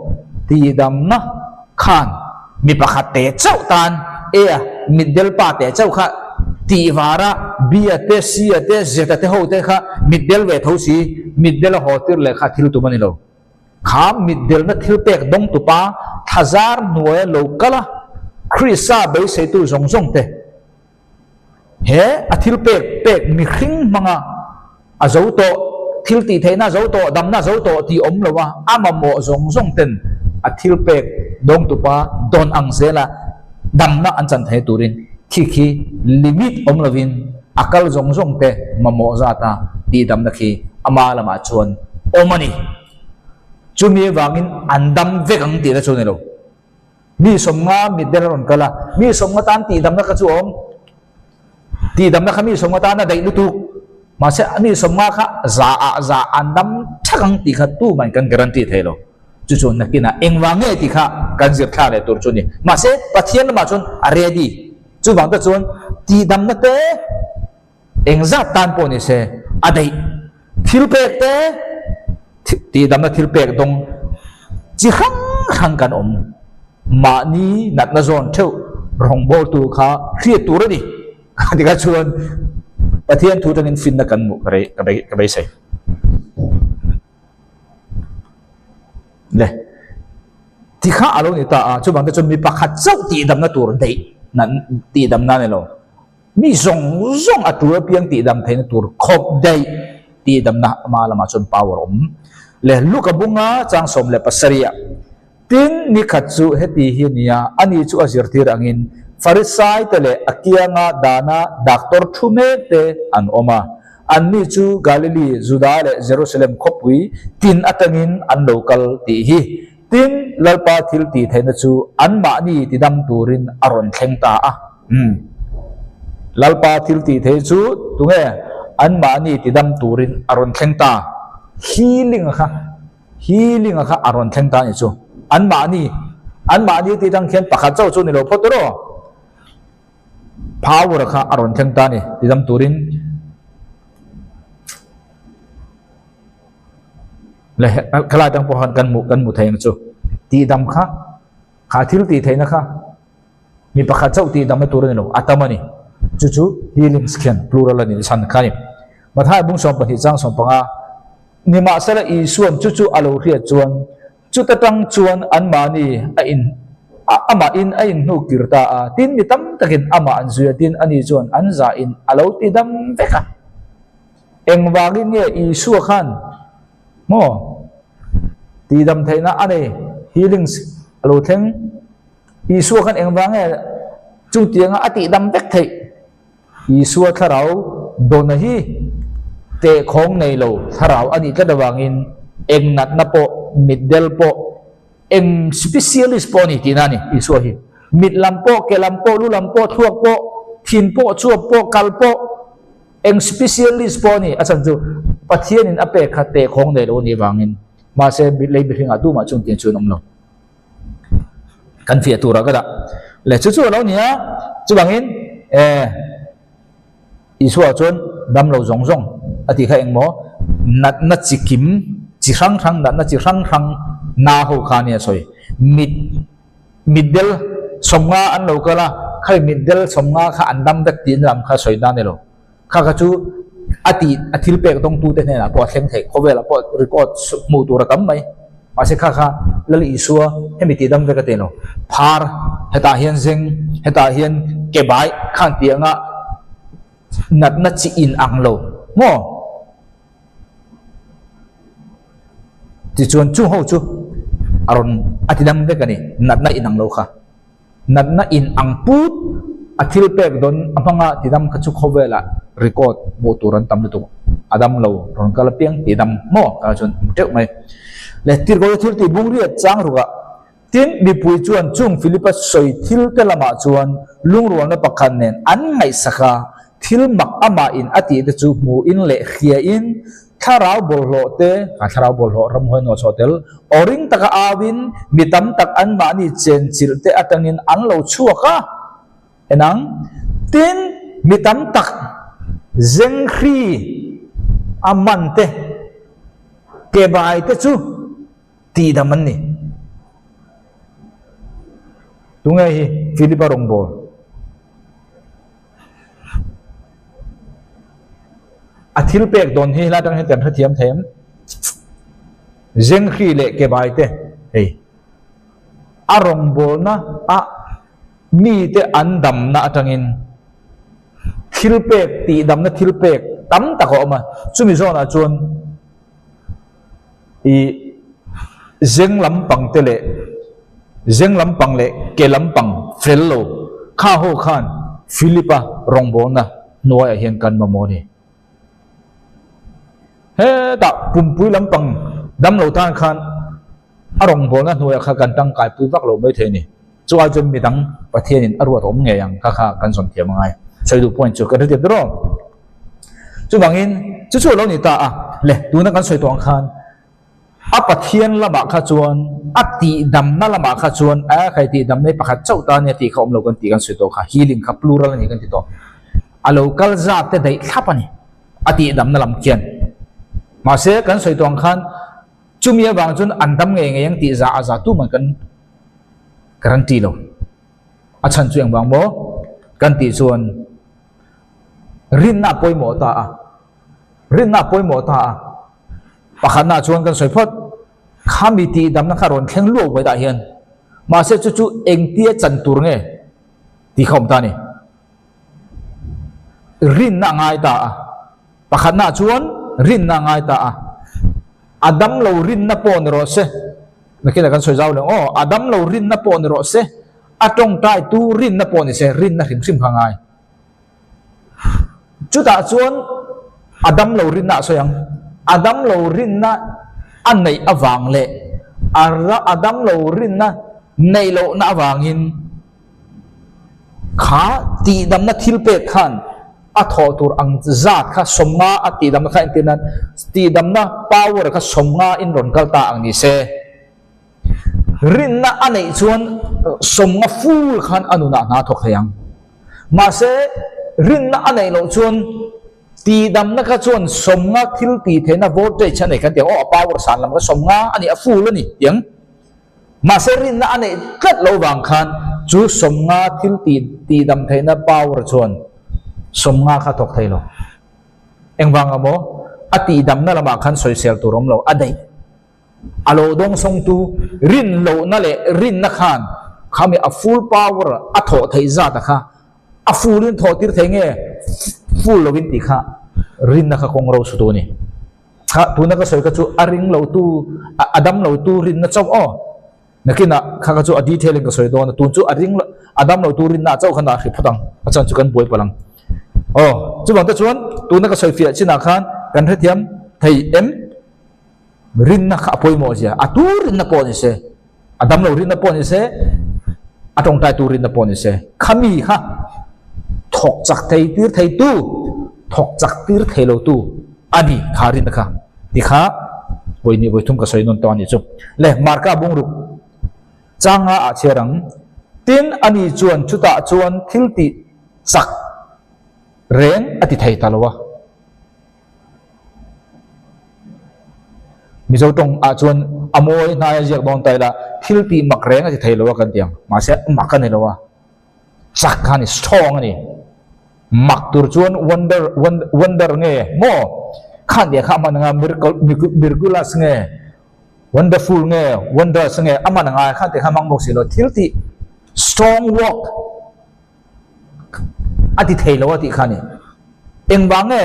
Tihdamna khan mi pakhat teh chauh tan A a mitdel pa teh chauh kha tihvara B a te C a te Z a te ho te kha mitdel ve tho si mitdel a haw tir leh kha thil tum a ni lo. Kha mitdelna thil pek dawng tupa thlazar hnuaia lo kal a Krista beiseitu zawng zawng te He a thil pek pek mihring hmanga a zo tawh, thil tih theihna a zo tawh, damna a zo tawh tih awm lo a, a mamawh zawng zawng ten a thil pek dawngtupa dawn ang zela damna an chan thei turin khi khi limit awm lovin a kal zawng zawng te mamawh zata tihdamna khi ama lamah chuan awm a ni. Chumi avangin an dam vek ang tihna chu a ni lo. Mi sawmnga mitdel a rawn kal a, mi sawmnga tan tihdamna kha chu a awm. Tihdamna kha mi sawmnga tan a daih lutuk. Mahse mi sawmnga kha za ah za an dam thak ang tih kha tumahin kan guarantee thei lo. Chu chu nakinah engvang nge tih kha kan zir thla leh tur chu a ni. Mahse Pathian lamah chuan a ready. Chuvang te chuan tihdamna te engzat tan pawh ni se a daih. Thil pek te tihdamna thil pek dawng chi hrang hrang kan awm. Mahni natna zawn theuh rawngbawltu kha hriat tur a ni. Tikah chuan Pathian thu tangin finna kan hmuh ka beisei. Le tikha a lo ni ta a, chuvang te chuan mi pakhat chauh tihdamna tur daih tihdamna a ni lo. Mi zawng zawng a tul apiang tihdam theihna tur khawp daih tihdamna ama lamah chuan power awm leh Luka bunga chang 17 ah. Tin, ni khat chu heti hi a ni a, ani chu a zirtir angin Farisai te leh a kianga dana doctor thu mek te an awm a. Anni chu Galili, Juda leh Jerusalem khawpui tin atangin an lo kal tih hi. Tin, Lalpa thil tih theihna chu anmahni tidam turin a rawn thleng ta a. Umm. Lalpa thil tih theih chu tunge anmahni tidam turin a rawn thleng ta? Healing a kha, healing a kha a rawn thleng ta a nih chu. Anmahni, anmahni tih atang khian pakhat chauh chu ni lo phawt rawh. Power a kha a rawn thleng ta a ni tidam turin. Le khalai tang pawh khan kan hmuh kan hmu thei ang chu. Tihdam kha, kha thil tih theihna kha mi pakhat chauh tihdamna tur a ni lo, a tam a ni. Chu chu healings khian plural a nih chhan kha a ni. Mathai bung 12 chang 15, Nimahsela Isuan chu chu a lo hriat chuan chuta tang chuan anmahni a in amahin a inhnu kir ta a, tin mi tam takin amah an zui a, tin ani chuan an zahin a lo tidam vek a. Engvangin nge Isua khan maw tihdam theihna a nei, healings a lo thleng? Isua khan engvang nge chutianga a tihdam vek theih? Isua thlarau dawna hi tehkhawng nei lo thlarau a nih tlat avangin eng natna pawh, mitdel pawh, eng specialist pawh a ni tihna a ni Isua hi. Mit lam pawh, ke lam pawh, lu lam pawh, thluak pawh, thin pawh, chuap pawh, kal pawh, Eng specialist pawh a ni, a chhan chu Pathianin a pek kha tehkhawng nei lo a nih vangin. Mahse, lei mihringah tumah chuan tiang chuan awm lo. Kan fiah turah ka dah. Le chu chu a lo ni a, chuvangin eh Isua chuan dam lo zawng zawng a tih kha engmaw natna chi kim chi hrang hrang natna chi hrang hrang na ho kha nia sawi. Mit mitdel 50 an lo kal a, khai mitdel 50 kha an dam vek tih lam kha sawi na a ni lo. Kha kha chu a tih a thil pek dawngtute hnenah pawh a thleng theih, khawvelah pawh record hmuh tur a tam mai. Mahse kha kha Lal Isua hemi tih dam vek a ti lo. Phar hetah hian zeng, hetah hian ke bai khan tianga natna chi in ang lo maw? Tichuan chung ho chu a rawn a ti dam vek a ni, natna in ang lo kha. Natna in ang put a thil pek dawn a hmanga ti dam kha chu khawvelah record hmuh tur an tam lutuk a dam lo rawn kal apiang ti dam maw kha chuan awm teuh mai. Le tirhkoh thil tih bung riat chang rukah Tin, mipui chuan chung Philipa sawi thil te lamah chuan lungrualna pakhat nen an ngaihsak a, thil mak amahin a tih te chu hmuhin leh hriain thlarau bawlhhlawh te, kha thlarau bawlhhlawh ramhuai nuah chhuah tel, aw ring taka auin mi tam tak anmahni chenchilh te atangin an lo chhuak a, enang? Tin, mi tam tak zenghri a man te, kebai te chu Tihdam an ni. Tunge hi Philip-a rawngbâwl? A thil pek dawn hi helai atang hian kan hrethiam thei em? Zenghri leh kebai te hei a rawngbâwlna a mite an damna atangin thil pek tihdamna thil pek tam tak a awm a, chumi zawnah chuan I zeng lampang te leh zeng lampang leh ke lampang fel lo kha ho khan Philip-a rawngbawlna hnuaiah hian kan mamawh a ni. Hetah pumpui lampang dam lo tan khan a rawngbawlna hnuaiah kha kan tangkaipui vak lo maithei a ni. Chu ai chuan midang Pathianin a ruat awm ngei ang kha kha kan zawn thiam angai. Sawi duh point chu kan hre tep ber aw. Chuvangin chu chu a lo ni ta a, le tuna kan sawi tawh ang khan a Pathian lamah kha chuan a tihdamna lamah kha chuan a khai tihdamna hi pakhat chauh ta ania tih kha awm lo kan tih kan sawi tawh kha healing kha plural a ni kan ti tawh. A lo kal zat te daih thlap a ni a tihdamna lam khian. Mahse kan sawi tawh ang khan chumi avang chuan an dam ngei ngei ang tih za a za tu man kan guarantee lo. A chhan chu engvang maw kan tih chuan rinna a pawimawh ta a, rinna a pawimawh ta a. Pakhatna chuan kan sawi phawt, khami tihdamna kha rawn thleng luau mai tah hian mahse chu chu engtia chan tur nge tih kha awm ta a ni. Rinna a ngai ta a, pakhatna chuan rinna a ngai ta a, a damlo rinna pawh ni rawh se. Nakinah kan sawi zau leh ang aw, a damlo rinna pawh ni rawh se, a tawngtai tu rinna pawh ni se, rinna hrim hrim kha ngai. Chutah chuan a damlo rinna a sawi ang, a damlo rinna a neih avang leh a damlo rinna neih lohna avangin Kha tihdamna thil pek khan a thawh tur ang zat kha sawmnga a tihdamna kha entir nan tihdamna power kha sawmnga in rawn kal ta ang ni se. Rinna a neih chuan sawmnga full khan a nunah hna thawk thei ang. Mahse rinna a neih loh chuan tihdamna kha chuan sawmnga thil tih theihna voltage a nei kan ti ang aw a power san lam kha sawmnga a ni a full a ni tiang. Mahse rinna a neih tlat lo vang khan chu sawmnga thil tih tihdam theihna power chuan sawmnga kha thawk thei lo. Engvang a maw? A tihdamna lamah khan sawisel tur awm lo, a daih. A lo dawngsawngtu rin lohna leh rinna khan khami a full power a thawh theih zat a kha a full in thawh tir thei nge full lovin tih kha rinna kha kawng ro sutu a ni. Kha tuna ka sawi kha chu a ring lo tu, a dam lo tu rinna chauh aw. Nakinah kha kha chu a detail in ka sawi dawn a, tun chu a ring lo, a dam lo tu rinna ah chauh khan a hri phawt ang, a chan chu kan buai palh ang. Aw, chuvang te chuan tuna ka sawi fiah chinah khan kan hrethiam thei em? Rinna kha a pawimawh zia, a tu rinna pawh ni se, a dam lo rinna pawh ni se, a tawngtai tu rinna pawh ni se, khami kha thawk chak thei tir thei tu, thawk chak tir thei lo tu a ni kha rinna kha ti kha vawi hnih vawi thum ka sawi nawn tawh a nih chu. Le Marka bungruk changa ah chhiar ang, tin ani chuan chutah chuan thil tih chak reng a ti thei ta lo a. Mizo tawng ah chuan a mawi hnai a ziak dawn ta ila thil tih mak reng a ti thei lo a kan ti ang. Mahse mak a ni lo a, chak kha a ni, strong a ni. Mak tur chuan wonder wonder nge maw khan nia kha a hman anga miracle miraculous nge wonderful nge wonders nge a hman anga khan te kha a hmang bawk si lo. Thil tih strong work. A ti thei lo a tih kha a ni. Engvang nge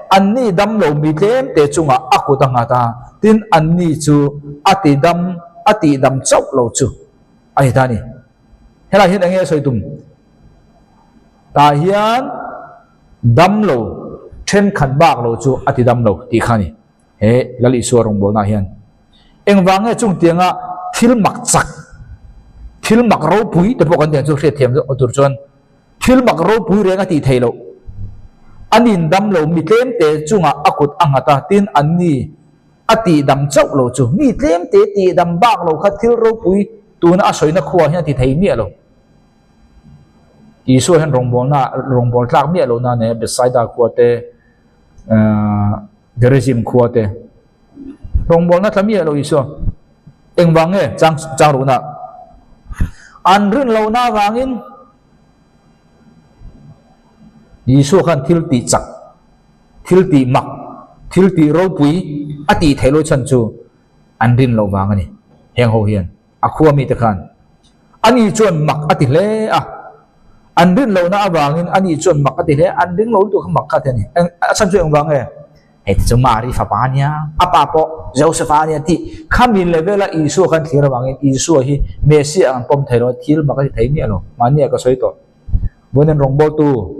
anni dam lo mi tlem te chungah a kut a nghat a, tin anni chu a ti dam a tih dam chauh lo chu a ni ta a ni. Helai hian enge a sawi tum? Tah hian dam lo thenkhat bak lo chu a ti dam lo tih kha a ni. He Lal Isua rawngbawlnaah hian engvang nge chung tianga thil mak chak, thil mak ropui te pawh kan tih ang chu hriatthiam tur chuan thil mak ropui reng a tih theih loh. An indam lo mi tlemte chungah a kut a nghat a, tin anni a tihdam chauh lo chu mi tlemte tihdam bak lo kha thil ropui tuna a sawina khuaah hian a ti thei miah lo. Isua hian rawngbawlna rawngbâwl tlâk miah lohna nen Bethsaida khua te, Gerizim khua te rawngbâwlna tla miah lo Isua. Engvang nge chang chang ruhna? An rin lohna avângin Isua khan thil tih chak, thil tih mak, thil tih ropui a tih theih loh chhan chu an rin loh vâng a ni. Heng ho hian. A khua mite khan ani chuan mak a ti hle a, an rin lohna avangin ani chuan mak a ti hle a, an ring lo lutuk kha mak kha ti a ni. A chhan chu engvang nge? Hei ti chu Mari fapa a nia, a pa pawh Joseph-a a nia tih khami level a Isua khan thlir avangin Isua hi Messiah ang pawm thei lo a, thil mak a ti thei miah lo. Mahni ah ka sawi tawh. Vawiin rawngbawltu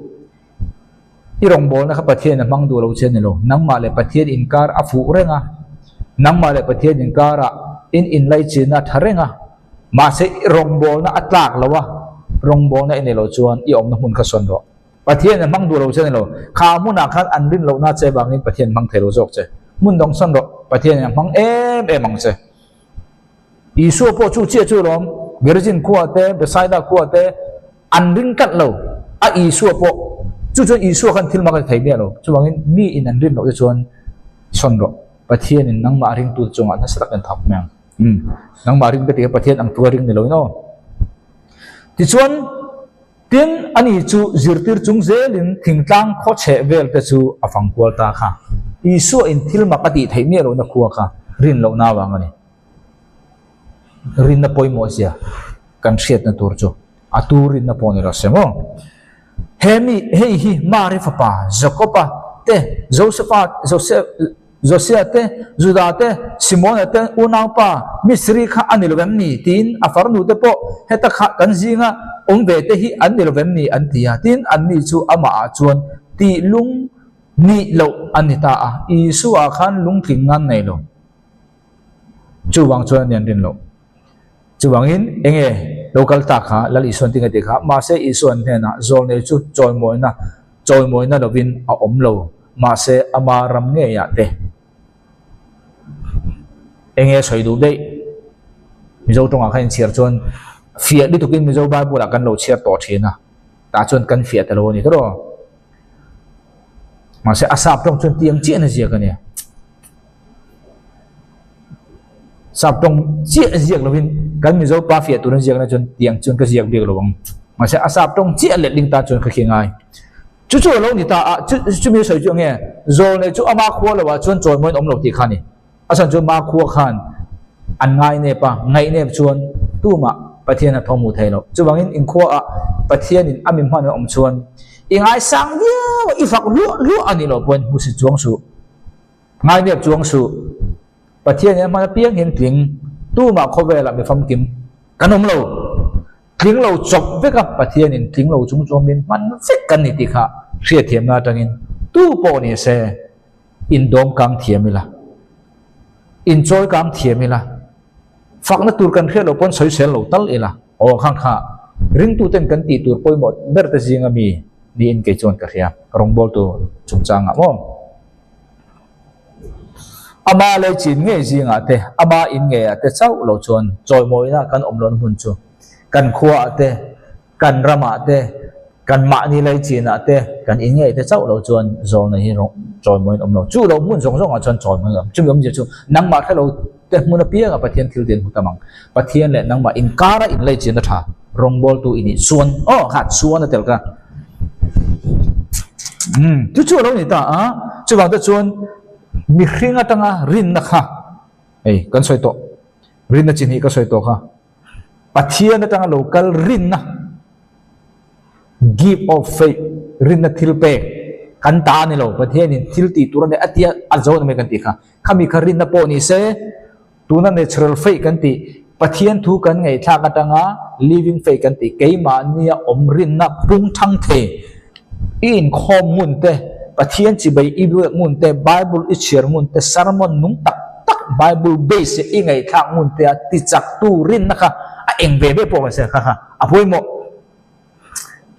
I rawngbawlna kha Pathian a hmang duh lo che a ni lo. Nangmah leh Pathian inkar a fuh reng a, nangmah leh Pathian inkarah in inlaichinna a tha reng a, mahse i rawngbawlna a tlak lo a, rawngbawlna i nei loh chuan i awmna hmun kha sawn rawh. Pathian a hmang duh lo che a ni lo. Kha hmunah khan an rin lohna che vangin Pathian hmang thei lo zawk che. Hmun dawng sawn rawh, Pathianin a hmang em em ang che. Isua pawh chu chiah chu lawm, Gerizim khua te, Bethsaida khua te an ring tlat lo a Isua pawh chu chuan Isua khan thil mak a ti thei miah lo. Chuvangin mi in an rin loh te chuan sawn rawh, Pathian in nangmah ringtu te chungah nasa tak in thawk mai ang. Umm, nangmah ring ka ti kha Pathian ang tura ring ni lo in aw. Tichuan tin ani chu zirtir chung zelin thingtlang khaw chheh vel te chu a fang kual ta kha. Isua in thil mak a tih theih miah lohna khua kha rin lohna avang a ni. Rinna pawimawh zia kan hriatna tur chu a tu rinna pawh ni lo se maw? He mi, hei hi Mari fapa Jakoba te, Josefa, Joseph, Josia te, Juda te, Simona te unaupa Misri kha a ni lo vem ni? tiin a farnu te pawh heta kha kan zinga awm ve te hi an ni lo vem ni? an ti a. Tin, anni chu amahah chuan tih lung nih loh an ni ta a. Isua khan lungtling nan nei lo. Chuvang chuan a ni an rin loh. Chuvangin enge lo kal tak kha Lal Isuan tinge tih kha mahse Isuan hnenah zawlnei chu chawimawina chawimawina lovin a awm lo mahse ama ram ngeiah te enge sawi duh daih Mizo tawngah khan inchhiar chuan fiah lutukin Mizo Bible ah kan lo chhiar tawh thin a tah chuan kan fiah ta lo a ni tawh mahse a sap tawng chuan tiang chiah na ziak a nia. Sap tawng chiah ziak lovin kan Mizo pa fiah turin ziakna chuan tiang chuan ka ziak bik lo ang. Mahse a sap tawng chiah letling tan chuan ka khi ngai. Chu chu a lo ni ta a, chu chumi sawi chu enge zawlnei chu ama khua lo ah chuan chawimawiin awm lo tih kha a ni. A chhan chu ma khua khan an ngainep a, ngaihnep chuan tumah Pathian a tho hmuh thei lo. Chuvangin inkhua ah Pathianin a mi hman a awm chuan i ngaisang viau a, i fak hluah hluah a nih loh pawhin hmusit chuang suh. Ngainep chuang suh. Pathian in a hman apiang hian tling tumah khawvelah mi famkim kan awm lo. Tling lo chawp vek a, Pathian in tling lo chung chuan min hman vek kan ni tih kha hriatthiamna atangin tu pawh ni se indawm kang thiam ila, inchawi kang thiam ila, fakna tur kan hriat loh pawn sawisel lo tal ila, aw khang kha ringtuten kan tih tur pawimawh ber te zinga mi niin kei chuan ka hria rawngbawltu chungchangah maw. Ama lei chin ngei zingah te, ama in ngeiah te chauh lo chuan chawimawina kan awm lohna hmun chu kan khuaah te, kan ramah te, kan mahni lei chinah te, kan in ngei te chauh lo chuan zawlna hi chawimawiin awm lo. Chu lo hmun zawng zawngah chuan chawimawiin awm. Chumi awmzia chu nangmah hre lo te hmun apianga Pathian thil din hmu tam ang. Pathian leh nangmah inkara in lei chin a tha. Rawngbawltu i nih chuan aw kha chuan a tel ka. Umm chu chu a lo ni ta a, chuvang te chuan mihring atanga rinna kha hei kan sawi tawh, rinna chi hnih ka sawi tawh kha, Pathian atanga lo kal rinna. Gift of faith, rinna thil pek, kan ta a ni lo, Pathianin thil tih tur a nei a tia a zo a ni mai kan tih kha. Khami kha rinna pawh ni se, tuna natural faith kan tih, Pathian thu kan ngaihthlak atanga living faith kan tih, keimahnia awm rinna pung thang thei, i inkhawm ngun te, Pathian chibai i biak ngun te, Bible i chhiar ngun te, sermon nung tak tak Bible base i ngaihthlak ngun te a tichaktu rinna kha a eng ve ve pawh kan se kha kha a pawimawh.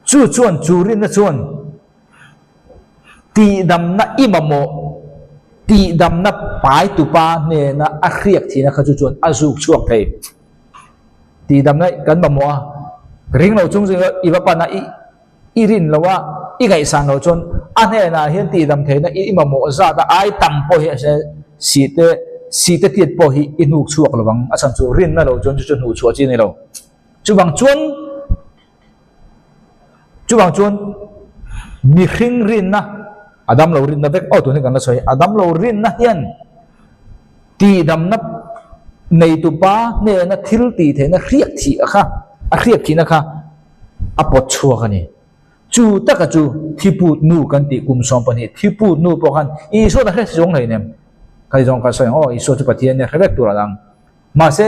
Chu chuan chu rinna chuan tihdamna i mamawh, tihdamna paitupa hnena a hriak thihna kha chu chuan a zuk chhuak thei. Tihdamna kan mamawh a, ring lo chung zing i va pan a, i i rin lo a, i ngaihsan lo chuan a hnenah hian tihdam theihna i mamawh zat a ai tam pawh hi a hre site site tiat pawh hi i hnuk chhuak lo ang, a chhan chu rinna lo chuan chu chu hnuh chhuah chi a ni lo. Chuvang chuan chuvang chuan mihring rinna a damlo rinna vek aw tun hi kan la sawi a damlo rinna hian tihdamna neitupa hnena thil tih theihna hriak thih a kha a hriak thihna kha a pawt chhuak a ni. Chu taka chu thiput nu kan tih kum 12 thiput nu pawh khan Isua a hre zawng hleinem. Kha zawng ka sawi ang aw Isua chu Pathian nia hre vek tur a dang. Mahse,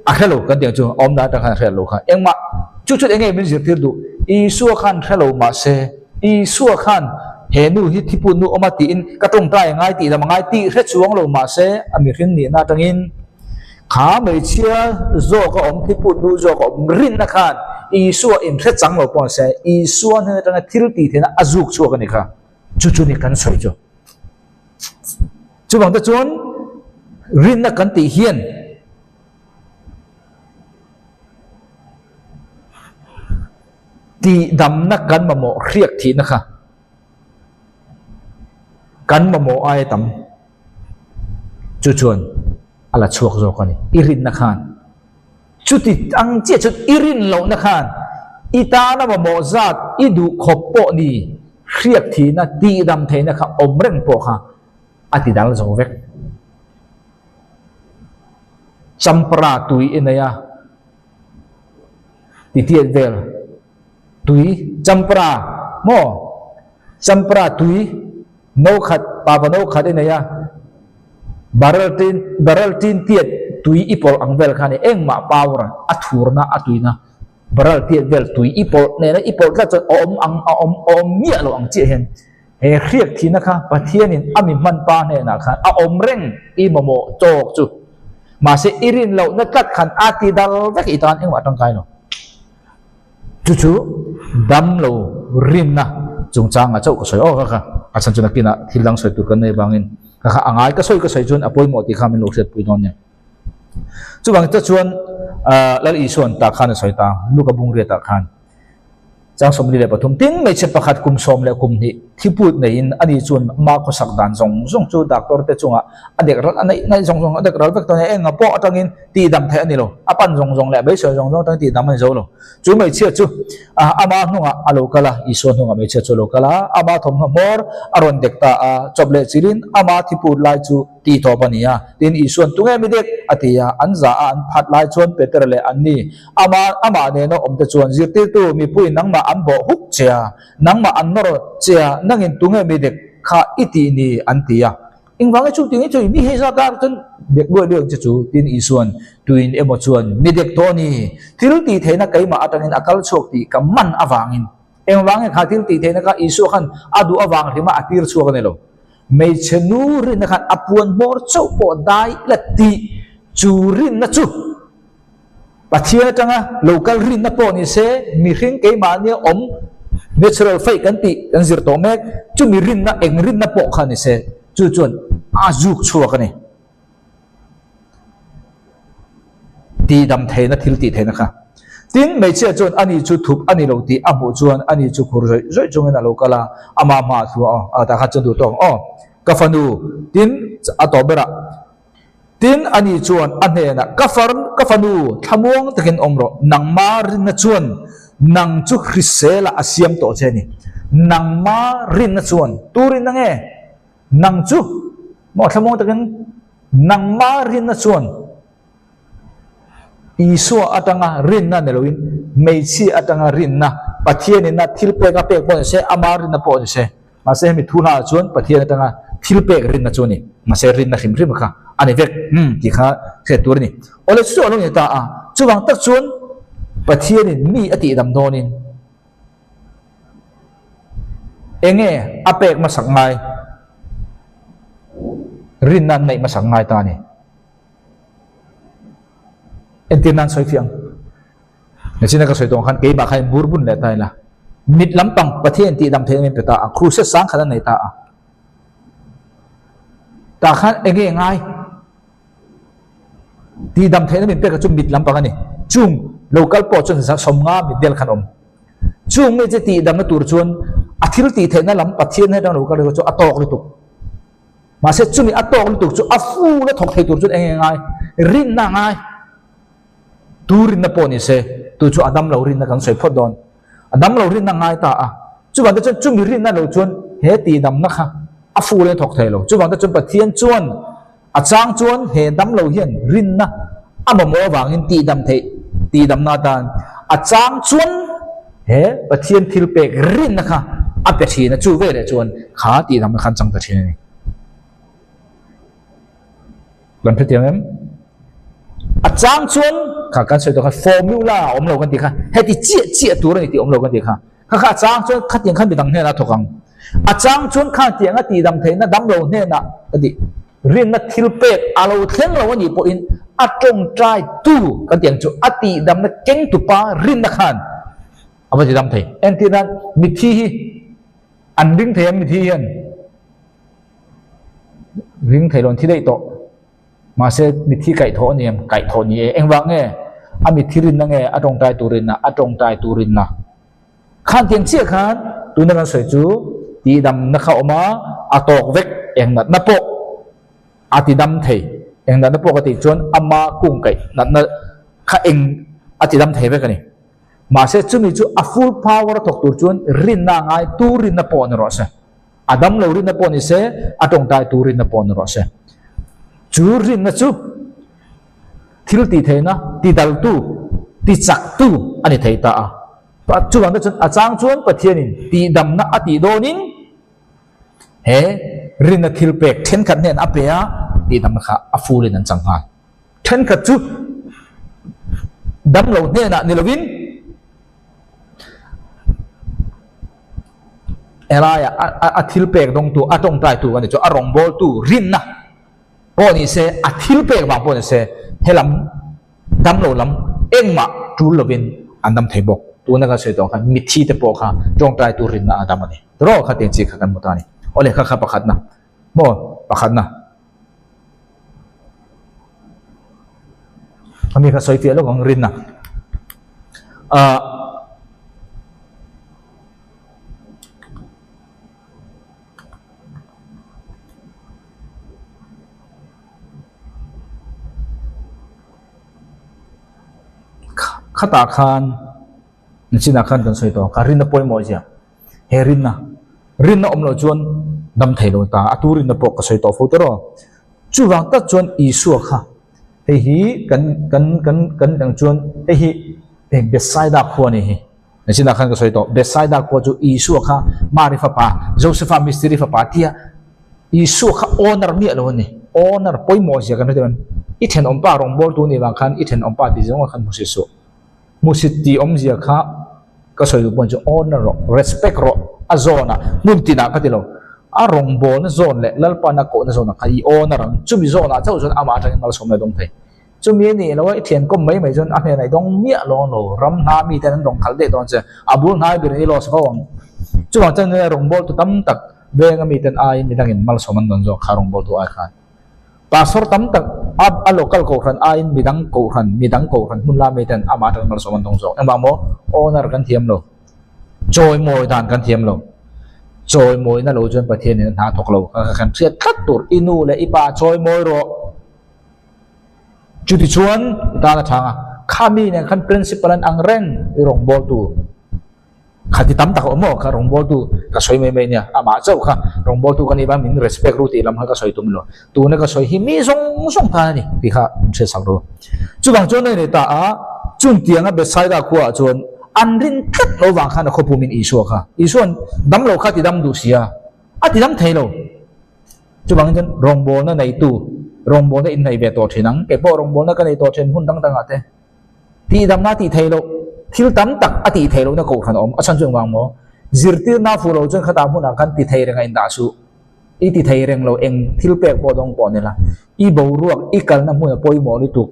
a hre lo kan tih ang chu, a awm dan atang khan a hre lo kha. Engmah, chu chuan eng nge min zirtir duh? Isua khan hre lo mahse, Isua khan he nu hi thiput nu awm a tiin ka tawngtai a ngai tih lam a ngai tih hre chuang lo mahse, a mihring nihna atangin kha hmeichhia zawk a awm, thiput nu zawk a awm rinna khan Isua inhre chang lo pawh se, Isua hnen atanga thil tih theihna a zuk chhuak a ni kha. Chu chu ni kan sawi chu. Chuvang te chuan rinna kan tih hian tihdamna kan mamawh hriak thihna kha kan mamawh aia tam chu chuan a la chhuak zawk a ni. I rinna khan chuti ang chiah chuan i rin lohna khan i tana mamawh zat i duh khawp pawh ni hriak thihna tihdam theihna kha awm reng pawh kha a ti dal zo vek. Champara tui i nei a, ti tiat vel tui champara maw? Champara tui no khat pava no khat i nei a, barrel tin barrel tin tiat tui i pawlh ang vel kha a ni, engmah power a thurna a tuina barrel tiat vel tui i pawlh nena i pawlh tlat chuan a awm ang a awm a awm miah lo ang chiah hian. He hriak thihna kha Pathianin a mi hman pa hnenah khan a awm reng i mamawh tawk chu. Mahse i rin lohna tlat khan a ti dal vek i tan engmah tangkai lo. Chu chu dam lo rinna chungchangah chauh ka sawi awk a kha. A chhan chu nakinah thil dang sawi tur kan nei vangin ka kha a ngai ka sawi ka sawi chuan a pawimawh tih kha min lo hriatpui dawn nia. Chuvang te chuan Lal Isua'n tah khan a sawi ta, Luka bungriatah khan. Chang 43, Tin, hmeichhe pakhat kum sawm leh kum hnih thiput neiin ani chuan ma khawsak dan zawng zawng chu doctor te chungah a dek ral a neih naih zawng zawng a dek ral vek tawh a ni. Enga pawh atangin tihdam theih a ni lo. A pan zawng zawng leh a beisei zawng zawng atangin tihdam a ni zo lo. Chu hmeichhia chu ama hnungah a lo kal a, Isua hnungah hmeichhia chu a lo kal a, ama thawmhnaw hmawr a rawn dek ta a, chawp leh chilhin ama thiput lai chu tih tawp a ni a. Tin, Isua'n tunge mi dek? a ti a. An za a, an phat lai chuan Peter leh anni, ama, amah nena awmte chuan, Zirtirtu, mipui nangmah an bawh huk che a, nangmah an nawr che a, nangin tunge mi dek kha i tih ni? an ti a. Engvang e chu tih nge chu mi hei zat a chuan dek luai luai ang che chu? Tin, Isua'n, Tuin emaw chuan mi dek tawh a ni, thil tih theihna keimah atangin a kal chhuak tih ka man avangin. Engvang e kha thil tih theihna kha Isua khan a duh avang hlima a tir chhuak a ni lo. Hmeichhe nu rinna khan a puan hmawr chauh pawh dai la tih chu rinna chu Pathian atanga lo kal rinna pawh ni se mihring keimahnia awm natural faith kan tih kan zir tawh mek chumi rinna eng rinna pawh kha ni se chu chuan a zuk chhuak a ni. Tihdam theihna thil tih theihna kha. Tin, hmeichhia chuan ani chu thup a ni lo tih a hmuh chuan ani chu khur zawih zawih chungin a lo kal a, ama hmaah thu a aw, tah kha chuan duh tawk ang aw, ka fanu, tin, a tawp berah. Tin, ani chuan a hnenah, Ka far, ka fanu, thlamuang takin awm rawh, nangma rinna chuan nang chu hriselah a siam tawh che a ni. Nangma rinna chuan tu rinna nge? Nang chu maw thlamuang takin nangma rinna chuan Isua atanga rinna ni loin hmeichhia atanga rinna. Pathian in a thil pek a pek pawh ni se, ama rinna pawh ni se. Mahse hemi thu hlaah chuan Pathian atanga thil pek rinna chu a ni. Mahse rinna hrim hrim kha a ni vek tih kha hriat tur a ni. Awle chu a lo ni ta a, chuvang tak chuan Pathianin mi a tihdam dawnin enge a pek hmasak ngai, rinna an neih hmasak ngai ta a ni. Entir nan sawi fiah ang. Nichina ka sawi tawh ang khan keimah khan in bur bun leh ta ila. Mit lampang Pathian tih dam theihna min pe ta a, crusade sang khat an nei ta a. Tah khan enge ngai? Tih dam theihna min pek chu mit lampang a ni. Chung local pawh chuan 50 mit vel khan awm. Chung mi che tih damna tur chuan a thil tih theihna lam Pathian hnen atang lo kal chu a tawk lutuk. Mahse chumi a tawk lutuk chu a full a thawk thei tur chuan enge ngai? Rinna a ngai. Tu rinna pawh ni se, tu chu a dam lo rinna kan sawi phawt dawn. A dam lo rinna ngai ta a, chuvang te chuan chumi rinna lo chuan he tihdamna kha a full in a thawk thei lo. Chuvang te chuan Pathian chuan a chang chuan he dam lo hian rinna a mamawh avangin tihdam theih tihdamna atan a chang chuan he Pathian thil pek rinna kha a pe thin a, chu veleh chuan kha tihdamna khan chang ta thin a ni. Kan hrethiam em? A chang chuan kha kan sawi tawh kha formula a awm lo kan tih kha heti chiah chiah tur a ni tih awm lo kan tih kha. Kha kha a chang chuan khatiang khan midang hnenah a thawk ang. A chang chuan khatiang a tihdam theihna dam lo hnenah ka tih rinna thil pek a lo thleng lo a nih pawhin a tawngtai tu kan tih ang chu a tihdamna keng tupa rinna khan a va tidam thei. Entir nan mithi hi an ring thei a mithi hian Ring thei lo an thi daih tawh. Mahse mitthi kaih thawh a ni em? Kaih thawh ni e. Engvang nge? A mitthi rinna nge a tawngtai tur rinna? A tawngtai tur rinna. Khan tiang chiah khan tuna kan sawi chu tihdamna kha awm a, a tawk vek eng natna pawh a tidam thei. Eng natna pawh ka tih chuan ama kung kaih natna kha eng a tidam thei vek a ni. Mahse chumi chu a full power a thawk tur chuan rinna a ngai tu rinna pawh ni rawh se. A dam lo rinna pawh ni se, a tawngtai tu rinna pawh ni rawh se. Chu rinna chu thil tih theihna, ti daltu, ti chaktu a ni thei ta a. Chuvang te chuan a chang chuan Pathianin tihdamna a tih dawnin he rinna thil pek thenkhat hnen a pe a, tihdamna kha a full in an chang nghal. Thenkhat chu dam lo hnenah ni lovin, Helaiah a thil pek dawngtu, a tawngtaitu a ni chu, a rawngbawltu rinna pawh ni se, a thil pek vang pawh ni se, helam damlo lam engmah tul lovin an dam thei bawk. Tuna kan sawi tawh khan mitthi te pawh kha tawngtaitu rinna a dam a ni. Tawrh kha tiang chi kha kan hmu ta a ni. Awle kha kha pakhatna maw pakhatna. Ami kha sawi fiah lawk ang rinna. Ah. Khatah khan nichinah khan kan sawi tawh ka rinna pawimawh zia he rinna rinna awm loh chuan dam thei lo ta a tu rinna pawh ka sawi tawh fo tawh rawh chuvang tak chuan Isua kha hei hi kan kan kan kan dang chuan hei hi hei Bethsaida khua a ni hi. Nichinah khan ka sawi tawh, Bethsaida khua chu Isua kha Mari fapa, Josepha mistiri fapa tia Isua kha owner miah lo a ni. Owner pawimawh zia kan hre deuh em? I thenawmpa rawngbawltu nih vang khan i thenawmpa tih zawng khan hmusit suh. Hmusit tih awmzia kha ka sawi duh pawh chu owner rawh, respect rawh, a zawnah, hmun tinah ka ti lo. A rawngbawlna zawn leh Lalpana kohna zawnah kha i owner ang. Chumi zawnah chauh chuan amah atangin malsawmna dawng thei. Chumi a nih loh a, i thian kawm mai mai chuan a hnenah i dawng miah lo ang lo, ram hna miten an dawng khalh daih dawn che, a bul hnai berin i loss fo ang. Chuvang chuan nge rawngbawltu tam tak venga miten aiin midangin malsawm an dawn zawk kha rawngbawltu ai khan. Pastor tam tak a a local kohhran aiin midang kohhran, midang kohhran hmun la miten amah atangin malsawm an dawng zawk. Engvang maw? Owner kan thiam lo. Chawimawi dan kan thiam lo. Chawimawina lo chuan Pathianin a hna a thawk lo. Kha kan hriat tlat tur, i nu leh i pa chawimawi rawh. Chutichuan i tan a chhang a, kha mi nen khan principal an ang reng i rawngbawltu kha ti tam tak a awm maw kha rawngbawltu ka sawi mai mai nia amah chauh kha rawngbawltu ka nih vang min respect ru tih lam kha ka sawi tum lo tuna ka sawi hi mi zawng zawng tan a ni tih kha min hriatsak ru. Chuvang chuan a inei ta a, chungtianga Bethsaida khuaah chuan An rin tlat lo vang khan a khawpumin Isua kha, Isua'n dam lo kha ti dam duh sia, a ti dam thei lo. Chuvangin chuan rawngbawlna neitu, rawngbawlna in nei ve tawh thin ang, kei pawh rawngbawlna ka nei tawh thin hmun dang dangah te, tihdamna tih theih loh, thil tam tak a tih theih lohna kohhran a awm. A chhan chu engvang maw? Zirtirna fuh lo chuan khatah hmunah khan ti thei reng a indah suh. I ti thei reng lo, eng thil pek pawh dawng pawh ni la. I boruak, i kalna hmun a pawimawh lutuk.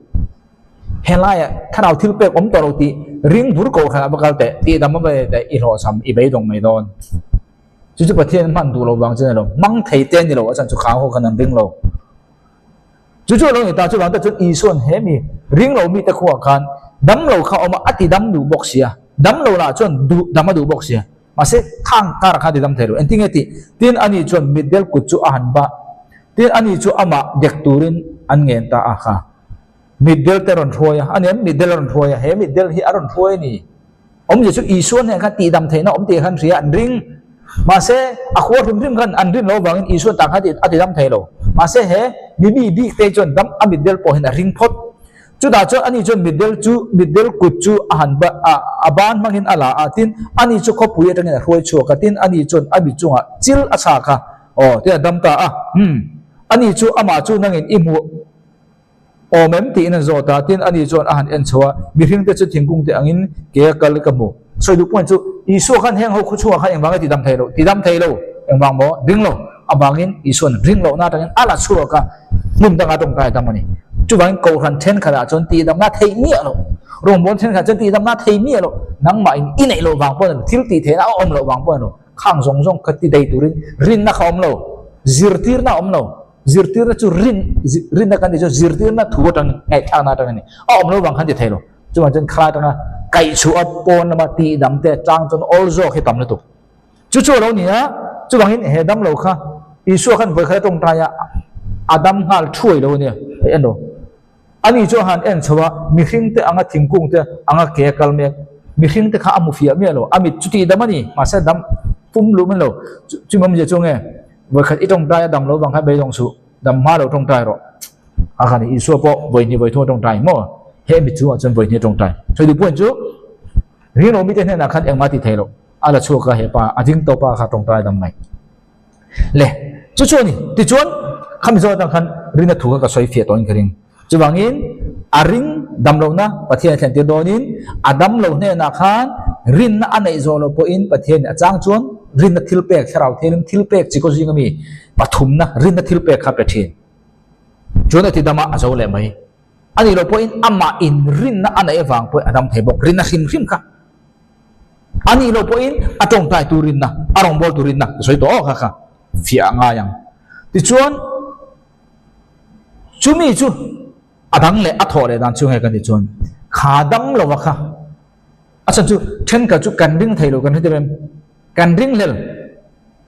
Helaiah thlarau thil pek awm tawh lo tih ring bur kohhran ah va kal teh, tihdam a va nei teh, i hlawhchham, i beidawng mai dawn. Chu chu Pathian hman duh lo vang chu a ni lo. Hmang thei te a ni lo, a chhan chu khang ho khan an ring lo. Chu chu a lo ni ta, chuvang te chuan Isua'n he mi ring lo mite khuaah khan dam lo kha a awm a, a ti dam duh bawk sia. Dam lo lah chuan duh dam a duh bawk sia. Mahse, khang karah khan a ti dam thei lo. Engtin nge tih? Tin, ani chuan mitdel kut chu a han bah. Tin, ani chu amah dek turin an ngen ta a kha. Mitdel te a rawn hruai a, ani an mitdel a rawn hruai a, he mitdel hi a rawn hruai a ni. Awmzia chu Isua hnenah khan tihdam theihna awm tih khan hria an ring. Mahse, a khua hrim hrim khan an rin loh avangin Isua tah khan a tidam thei lo. Mahse, he mi mi bik te chuan dam a mitdel pawh hian a ring phawt. Chutah chuan ani chuan mitdel chu mitdel kut chu a han a a ban hmangin a la a, tin, ani chu khawpui atangin a hruai chhuak a, tin, ani chuan a mit chungah chil a chhak a, aw, tin a dam ta a. Umm, ani chu amah chu nangin i hmuh. Awm em tiin an zawt a, tin ani chuan a han en chho a, mihring te chu thingkung te angin ke a kal ka hmu. Sawi duh point chu, Isua khan heng ho khaw chhungah khan engvang nge ti dam thei lo, ti dam thei lo, engvang maw? Ring lo. Avangin Isua'n ring lohna atangin a la chhuak a, hmun dangah tawngtai a dam a ni. Chuvangin Kohhran thenkhatah chuan tihdamna theih miah loh, rawngbâwl thenkhatah chuan tihdamna thei miah loh, nangmahin i neih loh vang pawh a ni lo, thil tih theihna a awm loh vang pawh a ni lo, khang zawng zawng kha ti dei turin rinna kha a awm lo, zirtirna a awm lo. Zirtirna chu rin, rinna kan tih chu zirtirna thu atang ngaihthlakna atang a ni. A awm lo vang khan ti thei lo. Chuvang chuan khalai atanga kaihchhuah a pawn lama tihdam te tlang chuan awl zawk hi tam lutuk. Chu chu a lo ni a, chuvangin he dam lo kha Isua khan vawikhat a tawngtai a, a dam nghal thuai lo a nia. Hei en lo. Ani chu a han en chho a, mihring te anga thingkung te anga ke a kal mek. Mihring te kha a hmu fiah miah lo. A mit chu tihdam a ni, mahse dam pum luh min lo. Chumi awmzia chu nge? Vawikhat i tawngtai a dam lo vang khan beidawng suh, dam hma lo tawngtai rawh. A khan Isua pawh vawihnih vawithum a tawngtai maw? He mi chungah chuan vawihnih a tawngtai. Sawi duh point chu rinawm mite hnenah khan engmah ti thei lo. A la chhuak a he pa a ding tawp a kha tawngtai a dam mai. Le chu chu a ni. Tichuan khami zawh atang khan rinna thu kha ka sawi fiah tawhin ka ring. Chuvangin a ring dam lohna Pathian a thlen tir dawnin a dam lo hnenah khan rinna a neih zawh loh pawhin Pathian a chang chuan rinna thil pek thlarau thianghlim thil pek chi kaw zinga mi pathumna rinna thil pek kha pe thin. Chuan a ti dam a, a zo leh mai. A nih loh pawhin amah in rinna a neih avang pawhin a dam thei bawk. Rinna hrim hrim kha a nih loh pawhin a tawngtai tur rinna, a rawngbâwl tur rinna ka sawi tawh aw kha kha fiah a ngai ang. Tichuan. Chumi chu a dang leh a thawh leh dan chu nge kan tih chuan kha dam lo a kha a chhan chu thenkhat chu kan ring thei lo kan hre em kan ring hlel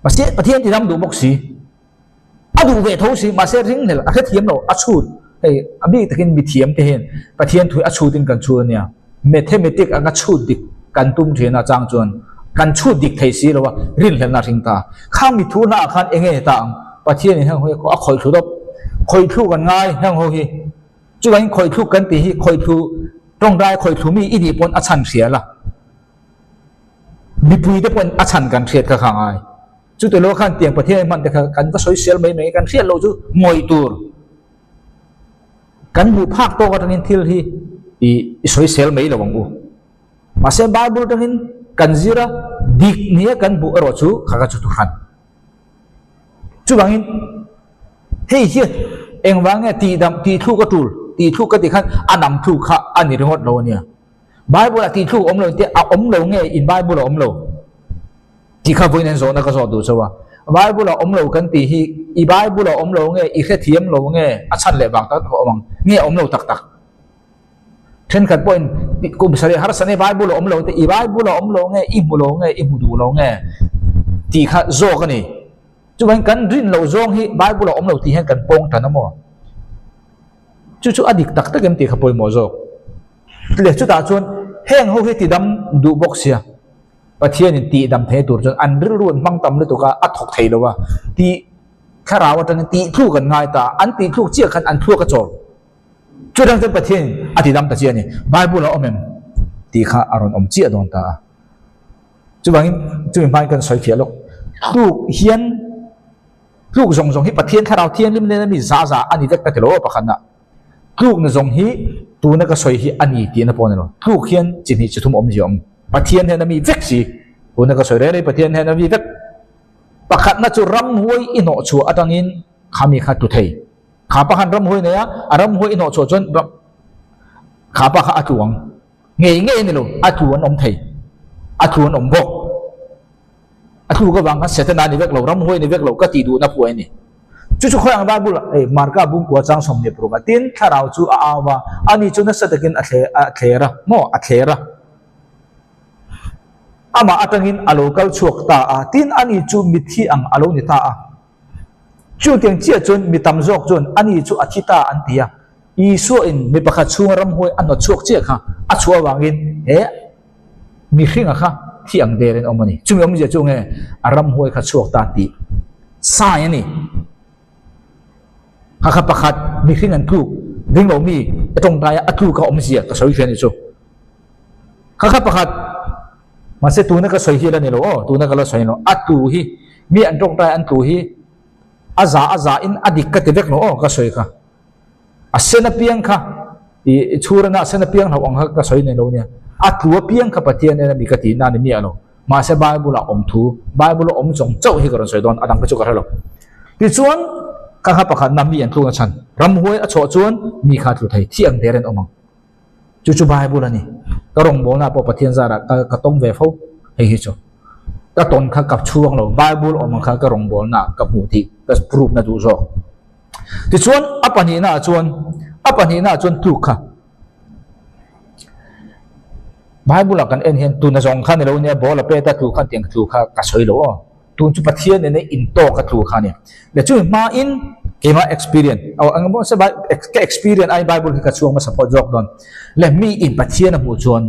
mahse Pathian ti dam duh bawk si a duh ve tho si mahse ring hlel a hrethiam lo a chhut hei a bik takin mithiam te hian Pathian thu a chhutin kan chhut ania mathematic anga chhut dik kan tum thin a chang chuan kan chhut dik thei si lo a rinhlelna a hring ta. Khang mi thu hnaah khan eng nge ta ang? Pathian in heng ho hi a khawih thlu dawp. Khawih thlu kan ngai heng ho hi. Chuvangin khawih thluk kan tih hi khawih thlu tawngtai khawih thlu mi i nih pawn a chhan hria la. Mipui te pawn a chhan kan hriat kha kha ngai. Chutilo khan tiang Pathian in hman te kha kan va sawi sel mai mai kan hriat loh chu ngawih tur. Kan hmuh phak tawk atangin thil hi i sawisel mai lo ang u. Mahse Bible atangin kan zir a, dik nia kan hmuh erawh chu kha kha chu thuhran. Chuvangin hei hian engvang nge tihdam tihthluk a tul, tihthluk ka tih khan a nam thluk kha a ni ringawt lo a nia. Bible ah tihthluk a awm lo tih a awm lo nge in Bible a awm lo? Tih kha vawiin an zawhna ka zawh duh chauh a. Bible a awm lo kan tih hi i Bible a awm lo nge, i hrethiam lo nge, a chhan leh vang tak tak a awm ang. Nge a awm lo tak tak. Thenkhat pawhin kum sarih harsa nge Bible a awm lo te, i Bible a awm lo nge, i hmu lo nge, i hmu duh lo nge tih kha zawk a ni. Chuvangin kan rin loh zawng hi Bible a awm lo tih hian kan pawng tan a maw? Chu chu a dik tak tak em tih kha pawimawh zawk. Le chutah chuan heng ho hi tidam duh bawk sia. Pathianin tihdam thei tur chuan an rilru an hmang tam lutuk a, a thawk thei lo a, tih thlarau atangin tihthluk an ngai ta a, an tihthluk chiah khan an thluak a chawl. Chutang chuan Pathianin a tidam ta chiah a ni. Bible a awm em? tih kha a rawn awm chiah dawn ta a. Chuvangin chumi hmain kan sawi fiah lawk. Tluk hian tluk zawng zawng hi Pathian Thlarau Thianghlim nena mi za za a ni vek ka ti lo a pakhatna. Tlukna zawng hi tuna ka sawi hi a ni tihna pawh a ni lo. Tluk hian chi hnih chi thum awm zia awm. Pathian hian a mi vek si. Tuna ka sawi reng reng Pathian hian a mi vek. Pakhatna chu ramhuai i hnawh chhuah atangin kha mi kha tlu thei. Kha pa khan ramhuai nei a, a ramhuai i hnawh chhuah chuan ram kha pa kha a tlu ang. Ngei ngei a ni lo, a tlu an awm thei. A tlu an awm bawk. A tluk avang khan Setana ni vek lo, ramhuai ni vek lo ka tih duhna pawh a ni. Chu chu khawi ang Bible ah hei Marka bungkua chang 16 a tin thlarau chu a au a, ani chu nasa takin a thle a thler a, maw a thler a. Amah atangin a lo kal chhuak ta a, tin ani chu mitthi ang a lo ni ta a. Chutiang chiah chuan mi tam zawk chuan ani chu a thi ta an ti a. Isua in mi pakhat chhunga ramhuai a hnawt chhuak chiah kha a chhuah avangin he mihringa kha thi ang der in awm a ni. Chumi awmzia chu nge a ramhuai kha chhuak ta tih sign a ni. Kha kha pakhat mihring an tluk ring lo mi a tawngtai a tluk a awmzia ka sawi hria ni chu. Kha kha pakhat mahse tuna ka sawi hi la ni lo aw tuna ka la sawi lo a tlu hi mi an tawngtai an tlu hi a za a za in a dik ka ti vek lo aw ka sawi kha. A sen apiang kha i chhurana a sen apiang hlauh ang kha ka sawi nei lo nia. A tlu apiang kha Pathian en a mi ka tihna a ni miah lo. Mahse Bible ah awm thu, Bible a awm zawng chauh hi ka rawn sawi dawn, a dang kha chu ka hre lo. Tichuan, ka kha pakhatna mi an tlukna chhan, ramhuai a chhuah chuan mi kha a tlu thei, thi ang der in awm ang. Chu chu Bible a ni. Ka rawngbawlna pawh Pathian zarah ka ka tawng ve fo hei hi chu. Ka tawn kha ka chhuang lo, Bible awm ang kha ka rawngbawlna ka hmuh tih ka proof na duh zawk. Tichuan a pahnihna ah chuan a pahnihna ah chuan tluk kha Bible ah kan en hian tuna zawng kha ni lo nia ball a pet a tluk khan tiang tlu kha ka sawi lo aw. Tun chu Pathian nena intawk a tlu kha a ni. Le chumi hmain keimah experience aw eng emaw se ka experience ai Bible hi ka chhuang hmasa phawt zawk dawn. Le mi in Pathian a hmuh chuan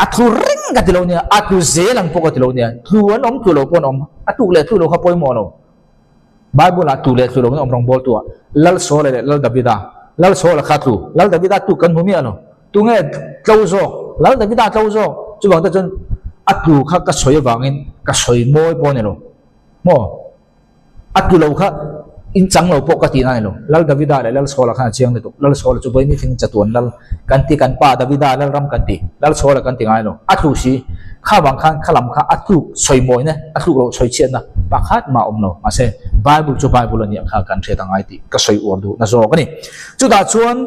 a tlu reng ka ti lo nia, a tlu zel ang pawh ka ti lo nia, tlu an awm tlu lo pawh an awm, a tuk leh tlu lo kha pawimawh lo. Bible ah tlu leh tlu lo in awm rawngbawl tu ah Lal Saula leh Lal Davida, Lal Saula kha tlu, Lal Davida tuk kan hmu miah lo. Tunge tlo zawk? Lal Davida tlo zawk. Chuvang te chuan a tlu kha ka sawi avangin ka sawi mawi pawh a ni lo. Maw? A tlu lo kha in chang lo pawh ka tihna a ni lo. Lal Davida leh Lal Saula khan a chiang lutuk. Lal Saula chu vawi ni thleng chatuan Lal kan ti, kan pa Davida Lal ram kan ti, Lal Saula kan ti ngai lo. A tlu si. Kha vang khan kha lam kha a tluk sawi mawina, a tluk loh sawi chhiatna pakhat mah a awm lo. Mahse Bible chu Bible a nih ang kha kan hriat a ngai tih ka sawi uar duhna zawk a ni. Chutah chuan.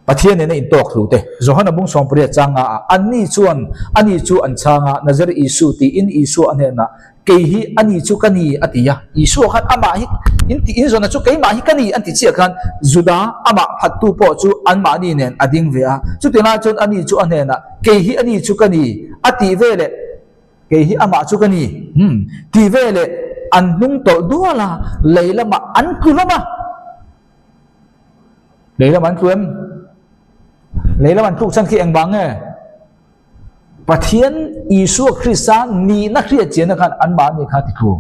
Pathian nena intawk hlu te. Johana bung 80 chang nga ah, Anni chuan ani chu an chhang a, Nazareth Isu tiin Isua a hnenah, Kei hi ani chu ka ni, a ti a. Isua khan amah hi in tih in zawna chu keimah hi ka ni an ti chiah khan Juda amah phattu pawh chu anmahni nen a ding ve a. Chuti lai chuan ani chu a hnenah, Kei hi ani chu ka ni, a tih ve leh, Kei hi amah chu ka ni, hmm, tih ve leh an hnung tawlh dual a, lei lamah an tlu hlawm a. Lei lam an tlu em? Lei lam an tluk chhan khi engvang nge? Pathian Isua Krista nihna hriat chianna khan anmahni kha ti tlu.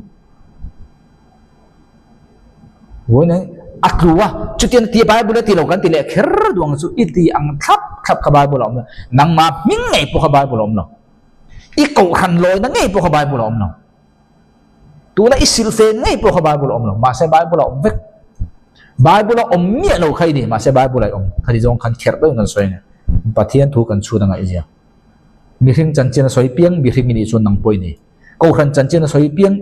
Vawiin a tlu a, chutiang ti Bible a ti lo kan ti leh kher duang chu i ti ang thlap thlap kha Bible a awm lo. Nangmah hming ngei pawh kha Bible a awm lo. I kohhran lawina ngei pawh kha Bible a awm lo. Tuna i silfen ngei pawh kha Bible a awm lo, mahse Bible a awm vek. Bible a awm miah lo kha i ni, mahse Bible a i awm. Khati zawng khan kherh deuhin kan sawi a ni. Pathian thu kan chhut a ngaihzia. Mihring chanchin a sawi piang mihring i nih chuan nang pawh i ni. Kohhran chanchin a sawi piang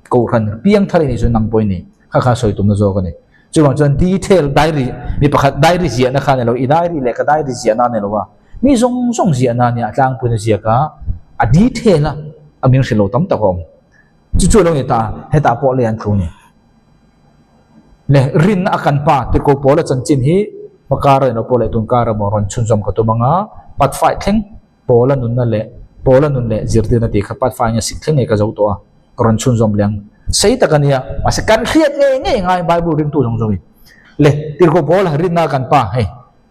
kohhran piang thar i nih chuan nang pawh i ni. Kha kha sawi tumna zawk a ni. Chuvang chuan detail diary mi pakhat diary ziahna kha a ni lo, i diary leh ka diary ziahna a ni lo a. Mi zawng zawng ziahna a nia, a tlangpuina ziak a, a detail a, a min hrilh lo tam tak a awm. Chu chu a lo ni ta, hetah pawh lei an tlu ni. Le rinna a kan pa Tirhkoh Paula chanchin hi hmakar a ni lo pawh leh tunkar emaw rawn chhunzawm ka tum ang a, Patfai thleng Paula nunna leh Paula nun leh zirtirna tih kha Patfai nge sik thleng ngei ka zo tawh a, ka rawn chhunzawm leh ang. Sei tak a nia, mahse kan hriat ngei ngei ngai Bible ringtu zawng zawngin. Le Tirhkoh Paula rinna a kan pa hei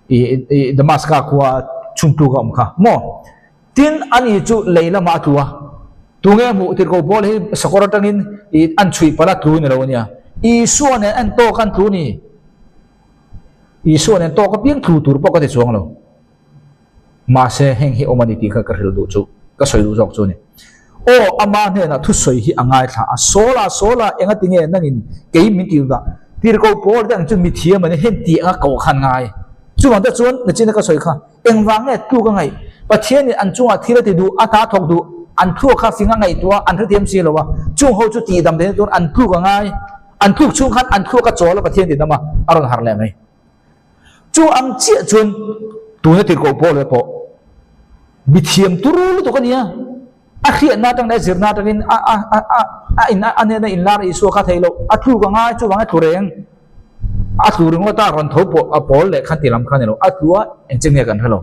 i i Damaska khua chhuntluk a awm kha maw? Tin, ani chu lei lamah a tlu a. Tunge hmuh tirhkoh Paul hi sakawr atangin i an chhuih palh a tlu ni lo a nia. Isua nen en tawk an tlu ni. Isua nen tawk apiang tlu tur pawh ka ti chuang lo. Mahse heng hi awm a ni tih kha ka hrilh duh chu, ka sawi duh zawk chu a ni. Aw, ama hnenah thusawi hi a ngaithla a, Sawla, Sawla, engati nge nangin kei min tih duh? Tirhkoh pawl te ang chu mithiam a ni, heng tih anga koh khan ngai. Chuvang te chuan nachina ka sawi kha, engvang nge tluk a ngaih? Pathianin an chungah thil a ti duh, a ta thawk duh, an thluak kha fing a ngaihtuah a, an hrethiam si lo a, chung ho chu tihdam theihna tur an tluk a ngai. An tluk chhung khan an thluak a chawl a, Pathian tihdam a, a rawn harh leh mai. Chu ang chiah chuan tuna tirhkoh pawh leh pawh mithiam turu lutuk a nia. A hriatna atang leh a zirna atangin a a a a a in a nena inlar Isua kha thei loh. A tluk a ngai chuvang a tlu reng. A tlu ringawt a rawn tho pawh a pawl leh khan ti lam kha a ni lo. A tlu a engchen nge kan hre lo.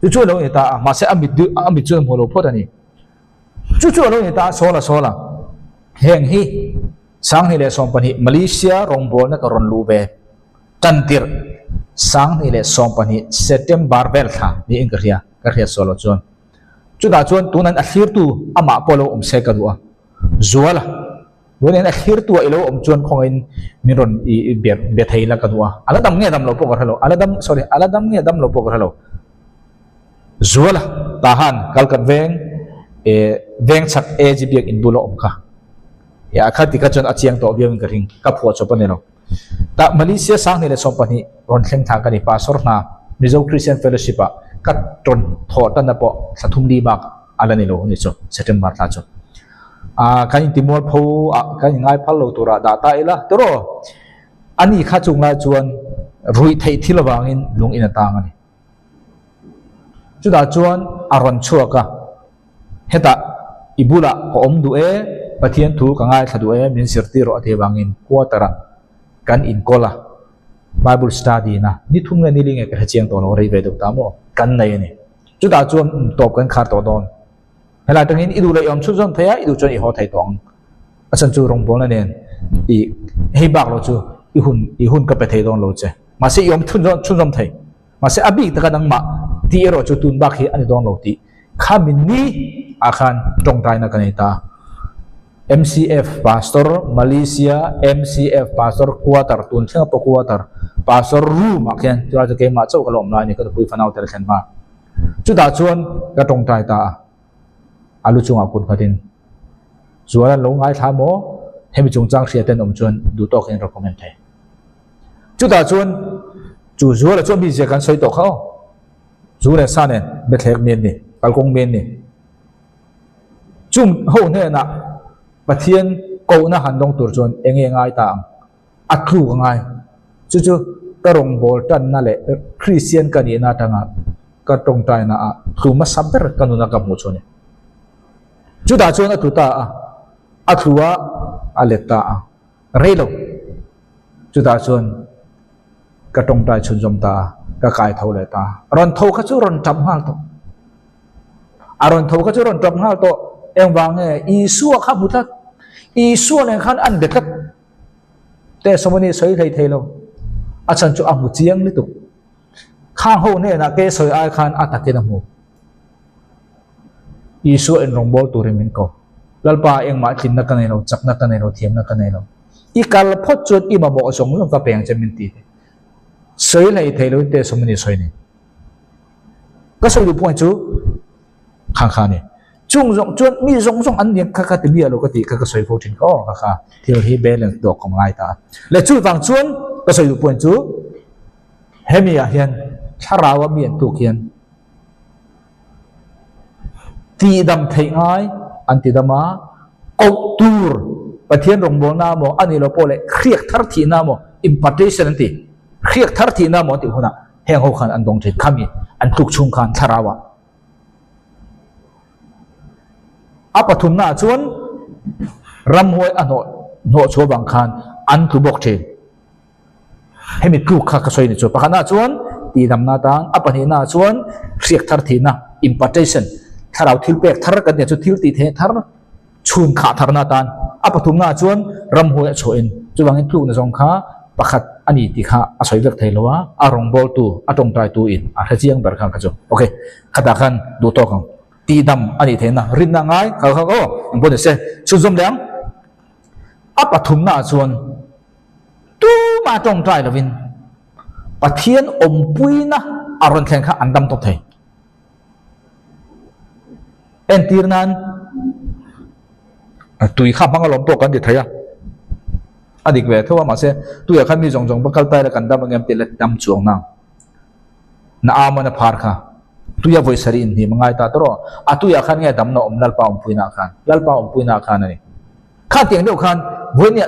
Chu chu a lo ni ta a, mahse a mit a mit chuan a hmu lo phawt a ni. Chu chu a lo ni ta a, Sawla Sawla heng hi 2012 Malaysia rawngbawlna ka rawn luh ve. Tantirh 2012 September vel thla niin ka hria, ka hriat sual loh chuan. Chutah chuan tunan a thlirtu amah pawh lo awm se ka duh a, Zuala, tunin a thlirtu ah i lo awm chuan khawngaihin min rawn i be be thei la ka duh a, a la dam nge dam lo pawh ka hre lo, a la dam sorry a la dam nge dam lo pawh ka hre lo. Zuala, Tahan, Kalkat veng, eh veng chhak AG biak in bula awm kha. Eh a kha ti kha chuan a chiang tawh viau in ka ring, ka phuah chawp a ni lo. Tah Malaysia 2020 rawn thleng thla ka ni Pastor hna Mizo Christian Fellowship ah ka tawn thawh tanna pawh thla thum li bak a la ni lo a ni chu September thla chu. Ah kan inti mualpho ah kan in ngai phal lo turah dah ta ila tawraw ani kha chung lai chuan ruih theih thil avangin lung in a tang a ni. Chutah chuan a rawn chhuak a, Hetah i bulah ka awm duh e, Pathian thu ka ngaithla duh e, min zirtir rawh a tih avangin quarter-ah kan inkawl a, Bible study na ni thum nge ni li nge ka hrechiang tawh lo, rei ve deuh ta maw, kan nei a ni. Chutah chuan tawp kan khar tawh dawn. Helai atangin i duh leh i awm chhunzawm thei a, i duh chuan i haw thei tawh ang. A chhan chu rawngbawlna nen i hei bak lo chu i hun i hun ka pe thei dawn lo che. Mahse i awm chhunzawm chhunzawm thei. Mahse a bik taka nangmah tih erawh chu tun bak hi a ni dawn lo tih kha min ni ah khan tawngtaina ka nei ta. MCF Pastor Malaysia MCF Pastor Quarter tun thlenga pawh Quarter Pastor room ah khian chulai chu keimah chauh ka la awm lai a ni ka nupui fanau te la thlen hma. Chutah chuan ka tawngtai ta a, a lu chungah kut nghatin Zual an lo ngaithla maw? Hemi chungchang hria ten awm chuan duh tawkin recommend thei. Chutah chuan chu Zuala chuan mi zia kan sawi tawh kha aw. Zu leh sa nen bethlek mi an ni, kalkawng mi an ni. Chung ho hnenah Pathian kohna han dawng tur chuan eng nge ngai ta ang? A tluk a ngai. Chu chu ka rawngbâwl ṭanna leh Kristian ka nihna aṭanga ka ṭawngṭaina ah tlu hmasa ber ka nuna ka hmuh chu a ni. Chutah chuan a tlu ta a, a tlu a, a let ta a. Rei lo. Chutah chuan ka ṭawngṭai chhunzawm ta a, ka kai tho leh ta a. Rawn tho kha chu rawn ṭap nghal tawh. A rawn tho kha chu rawn ṭap nghal tawh. Engvang nge? Isua kha hmu tlat. Isua nen khan an be tlat. Te Somoni sawi hlei thei lo. A chhan chu a hmu chiang lutuk. Khang ho hnenah ke sawi ai khan a takin a hmu. Isua in rawngbâwl turin min ko. Lalpa engmah tlinna ka nei lo, chakna ka nei lo, thiamna ka nei lo. I kal phawt chuan i mamawh zawng zawng ka peng che min ti te. Sawi hlei thei loin te Somoni sawi nei. Ka sawi duh point chu khang kha a ni. Chung zawng chuan mi zawng zawng an niang kha kha ti miah lo ka tih kha ka sawi fo thin kha aw kha kha thil hi balance dawk ka ngai ta a. Leh chuvang chuan ka sawi duh point chu hemi ah hian thlarau a mi an tuk hian tihdam theih ngai an ti dam a, koh tur Pathian rawngbawlna maw a nih loh pawh leh hriak thar thihna maw impartation an ti hriak thar thihna maw an tih hunah heng ho khan an dawng thin khami an tluk chhung khan thlarau ah A pathumnaah chuan ramhuai a hnawh hnawh chhuah vang khan an tlu bawk thin. Hemi tluk kha ka sawi ni chu. Pakhatnaah chuan tihdamna atan, a pahnihnaah chuan hriak thar thihna, impartation, thlarau thil pek thar kan nia chu thil tih theih thar, chhun khah tharna atan. A pathumnaah chuan ramhuai a chhuahin chuvangin tlukna zawng kha pakhat a ni tih kha a sawi vek thei lo a, a rawngbawltu, a tawngtaitu in a hre chiang ber kha kha chu. Ok, khatah khan duh tawk ang. Tihdam a nih theihna rinna ngai kha kha aw engpawh ni se chhunzawm leh ang. A pathumnaah chuan tumah tawngtai lovin Pathian awmpuina a rawn thleng kha an dam tawp thei. Entir nan tui kha hmang alawm pawh kan ti thei a, a dik ve tho a mahse tuiah khan mi zawng zawng va kal ta ila kan dam ang em tih la dam chuang nang. Na am a phar kha tuia vawi sarih inhnim a ngai ta tawh rawh. A tuiah khan nge damna awm Lalpa awmpuina ah khan Lalpa awmpuina ah khan a ni. Kha tiang deuh khan vawinia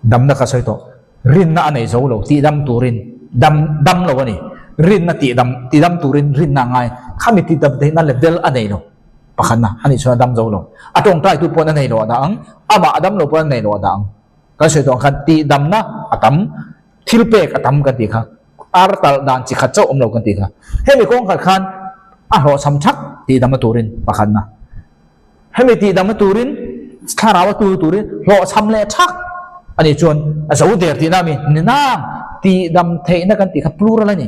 Damna ka sawi tawh. Rinna a nei zo lo, tihdam turin dam dam lo a ni. Rinna tihdam tidam turin rinna a ngai. Khami tihdam theihna level a nei lo. Pakhatna a nih chuan a dam zo lo. A tawngtaitu pawn a nei lo a dah ang, amah a dam lo pawn a nei lo a dah ang. Kan sawi tawh ang khan tihdamna a tam, thil pek a tam kan tih kha. Ar talh dan chi khat chauh awm lo kan tih kha. Hemi kawngkhar khan a hlawhchham thak tihdamna turin pakhatna. Hemi tihdamna turin thlarau a tu turin hlawhchham leh thak a nih chuan a zo der tihna a mi ni nang tihdam theihna kan tih kha plural a ni.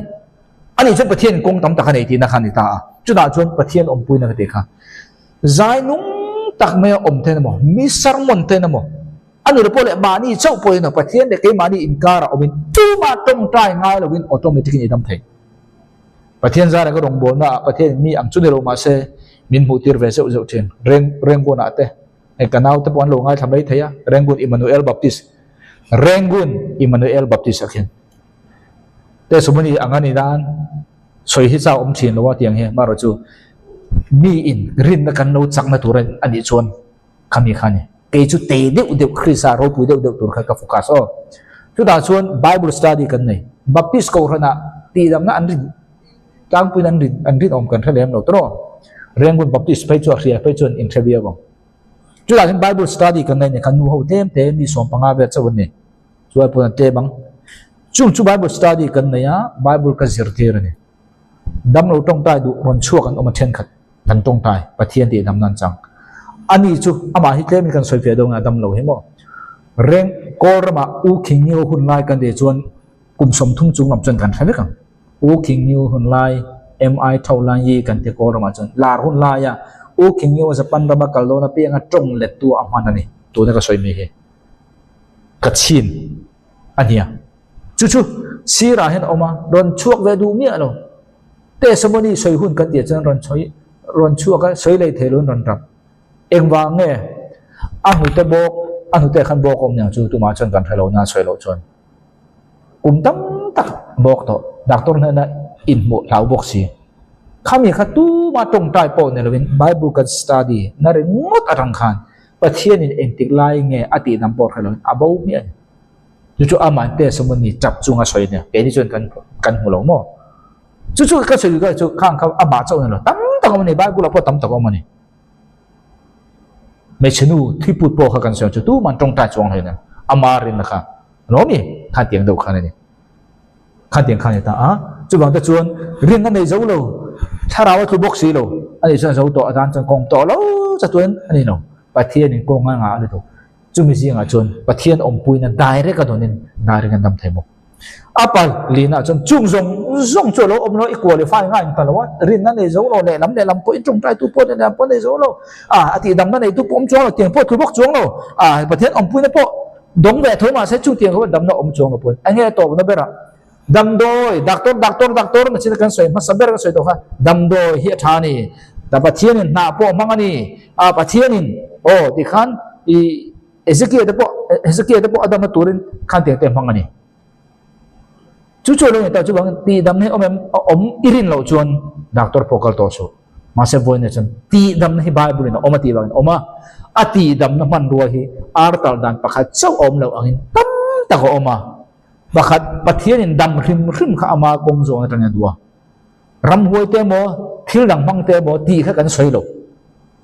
A nih chuan Pathian kawng tam tak a nei tihna kha a ni ta a. Chutah chuan Pathian awmpuina ka tih kha zai nung tak mai a awm theihna maw, mi sermon theihna maw, a nula pawh leh mahni chauh pawhin Pathian leh keimahni inkarah awmin tumah tawngtai ngai lovin automatic in i dam thei. Pathian zara ka rawngbawlna ah Pathian in mi ang chu ni lo mahse min hmuh tir ve zeuh zeuh thin. Reng Rengun ah te hei ka nau te pawh an lo ngaithla mai thei a, Rengun Immanuel Baptist Rengun Immanuel Baptist ah khian te sumuni ang a ni nan sawi hi chau awm thin lo a tiang hi amaherawh chu mi in rinna kan lo chakna tur a nih chuan khami kha a ni. Kei chu tei deuh deuh Krista ropui deuh deuh tur kha ka focus aw. Chutah chuan Bible study kan nei. Baptist kohhranah tihdamna an rin tlangpuiin an rin an rinawm kan hre lem lo tawh. Rengun Baptist phei chu a hria phei chuan inhre viau ang. Chutah hian Bible study kan nei nih kha nu ho tlem te mi 15 vel chauh an ni. Chuai pawn an tlem ang. Chung chu Bible study kan nei a, Bible ka zirtir a ni. Damlo tawngtai duh rawn chhuak an awm a thenkhat kan tawngtai Pathian tih dam nan chang. Ani chu amah hi tlemin kan sawi fiah dawn a damlo hi maw. Reng kawl ramah U Khing Ngiu hun lai kan tih chuan kum 30 chung lam chuan kan hre vek ang. U Khing Ngiu hun lai MI Tho Lan Yi kan ti kawl ramah chuan lar hun laia U Khing Ngiu Japan rama kal dawn apianga tawng lettu a hman a ni. Tuna ka sawi mi hi ka chhin a nia. Chu chu sirah hian a awm a, rawn chhuak ve duh miah lo. Testimony sawi hun kan tih chuan rawn sawi rawn chhuak a, sawi lei thei loin rawn rap. Engvang nge a hnute bawk a hnute khan bawk a awm niang chu tumah chuan kan hre lo na sawi loh chuan. Kum tam tak bawk tawh doctor hnena inhmuh hlau bawk si. Khami kha tuma tawngtai pawh ni loin Bible kan study na ringawt atang khan Pathianin engtik lai nge a tihdam pawh hre loin a bo hmiah a ni. Chu chu amah te sawmawni chap chunga sawi ania, keini chuan kan kan hmu lo maw? Chu chu ka sawi duh chu khang kha amah chauh a ni lo, tam tak a awm a ni, Bible ah pawh tam tak a awm a ni. Hmeichhe nu thiput pawh kha kan sawi ang chu tuman tawngtai chuang hlei nen ama rinna kha a lo mi khan tiang deuh khan a ni. Khan tiang khan a ni ta a, chuvang te chuan rinna nei zo lo, thlarau a tlu bawk si lo, ani chuan zo tawh atan chuan kawng tawh lo chatuan a ni lo, Pathianin kawng a ngah a ni tawh. Chumi zingah chuan Pathian awmpuina direct a dawnin direct an dam thei bawk. A pal lina chuan chung zawng zawng chu a lo awm lo, i qualify ngai ang ta lo a, rinna nei zo lo, lehlam lehlam pawh in tawngtaitu pawh lehlam pawh nei zo lo, a a tihdamna neitu pawh awm chuang lo, tiang pawh thu bawk chuang lo, a Pathian awmpuina pawh dawng ve tho mahse chung tiang kha damna awm chuang lo pawn enge a tawpna berah damdawi doctor doctor doctor na chin kan sawi hmasa ber kan sawi tawh kha damdawi hi a tha a ni ta Pathianin hnah pawh hmang a ni a Pathianin aw tikhan i Ezekiel te pawh Ezekiel te pawh a damna turin khan tiang te hmang a ni chu chu lo ni ta chu bang ti dam hi awm em awm i rin loh chuan doctor pawh kal tawh suh mahse vawiin chuan ti damna hi Bible in a awm a tih vangin awm a a ti damna hmanrua hi ar tal dan pakhat chauh a awm loh angin tam tak a awm a Pakhat, Pathianin dam hrim hrim kha ama kawng zawn atangin a duh a. Ramhuai te emaw, thil dang hmang te emaw tih kha kan sawi lo.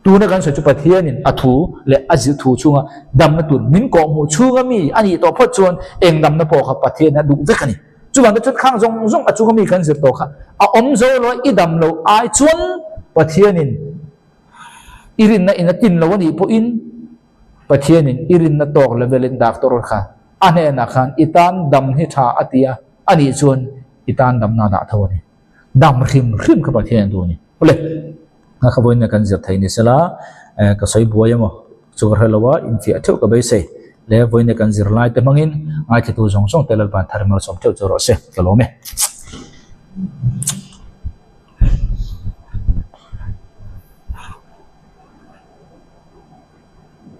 Tuna kan sawi chu Pathianin a thu leh a zilh thu chhunga damna tur min kawhhmuh chhunga mi a nih tawh phawt chuan eng damna pawh kha Pathianin a duh vek a ni. Chuvang te chuan khang zawng zawng a chunga mi kan zir tawh kha a awm zo lo a, i dam loh ai chuan Pathianin i rinna in a tin lo a nih pawhin Pathianin i rinna tawk level in doctor kha a hnenah khan i tan dam hi tha a ti a, a nih chuan i tan damna a dah tho a ni. Dam hrim hrim kha Pathian a duh a ni. Awle, nga kha vawiin kan zir thei ni sela, ka sawi buai emaw chu ka hre lo a, infiah theuh ka beisei. Le vawiin kan zir lai te hmangin ngaithletu zawng zawng te Lalpan thar malsawm theuh chu rawh se, ka lawm e.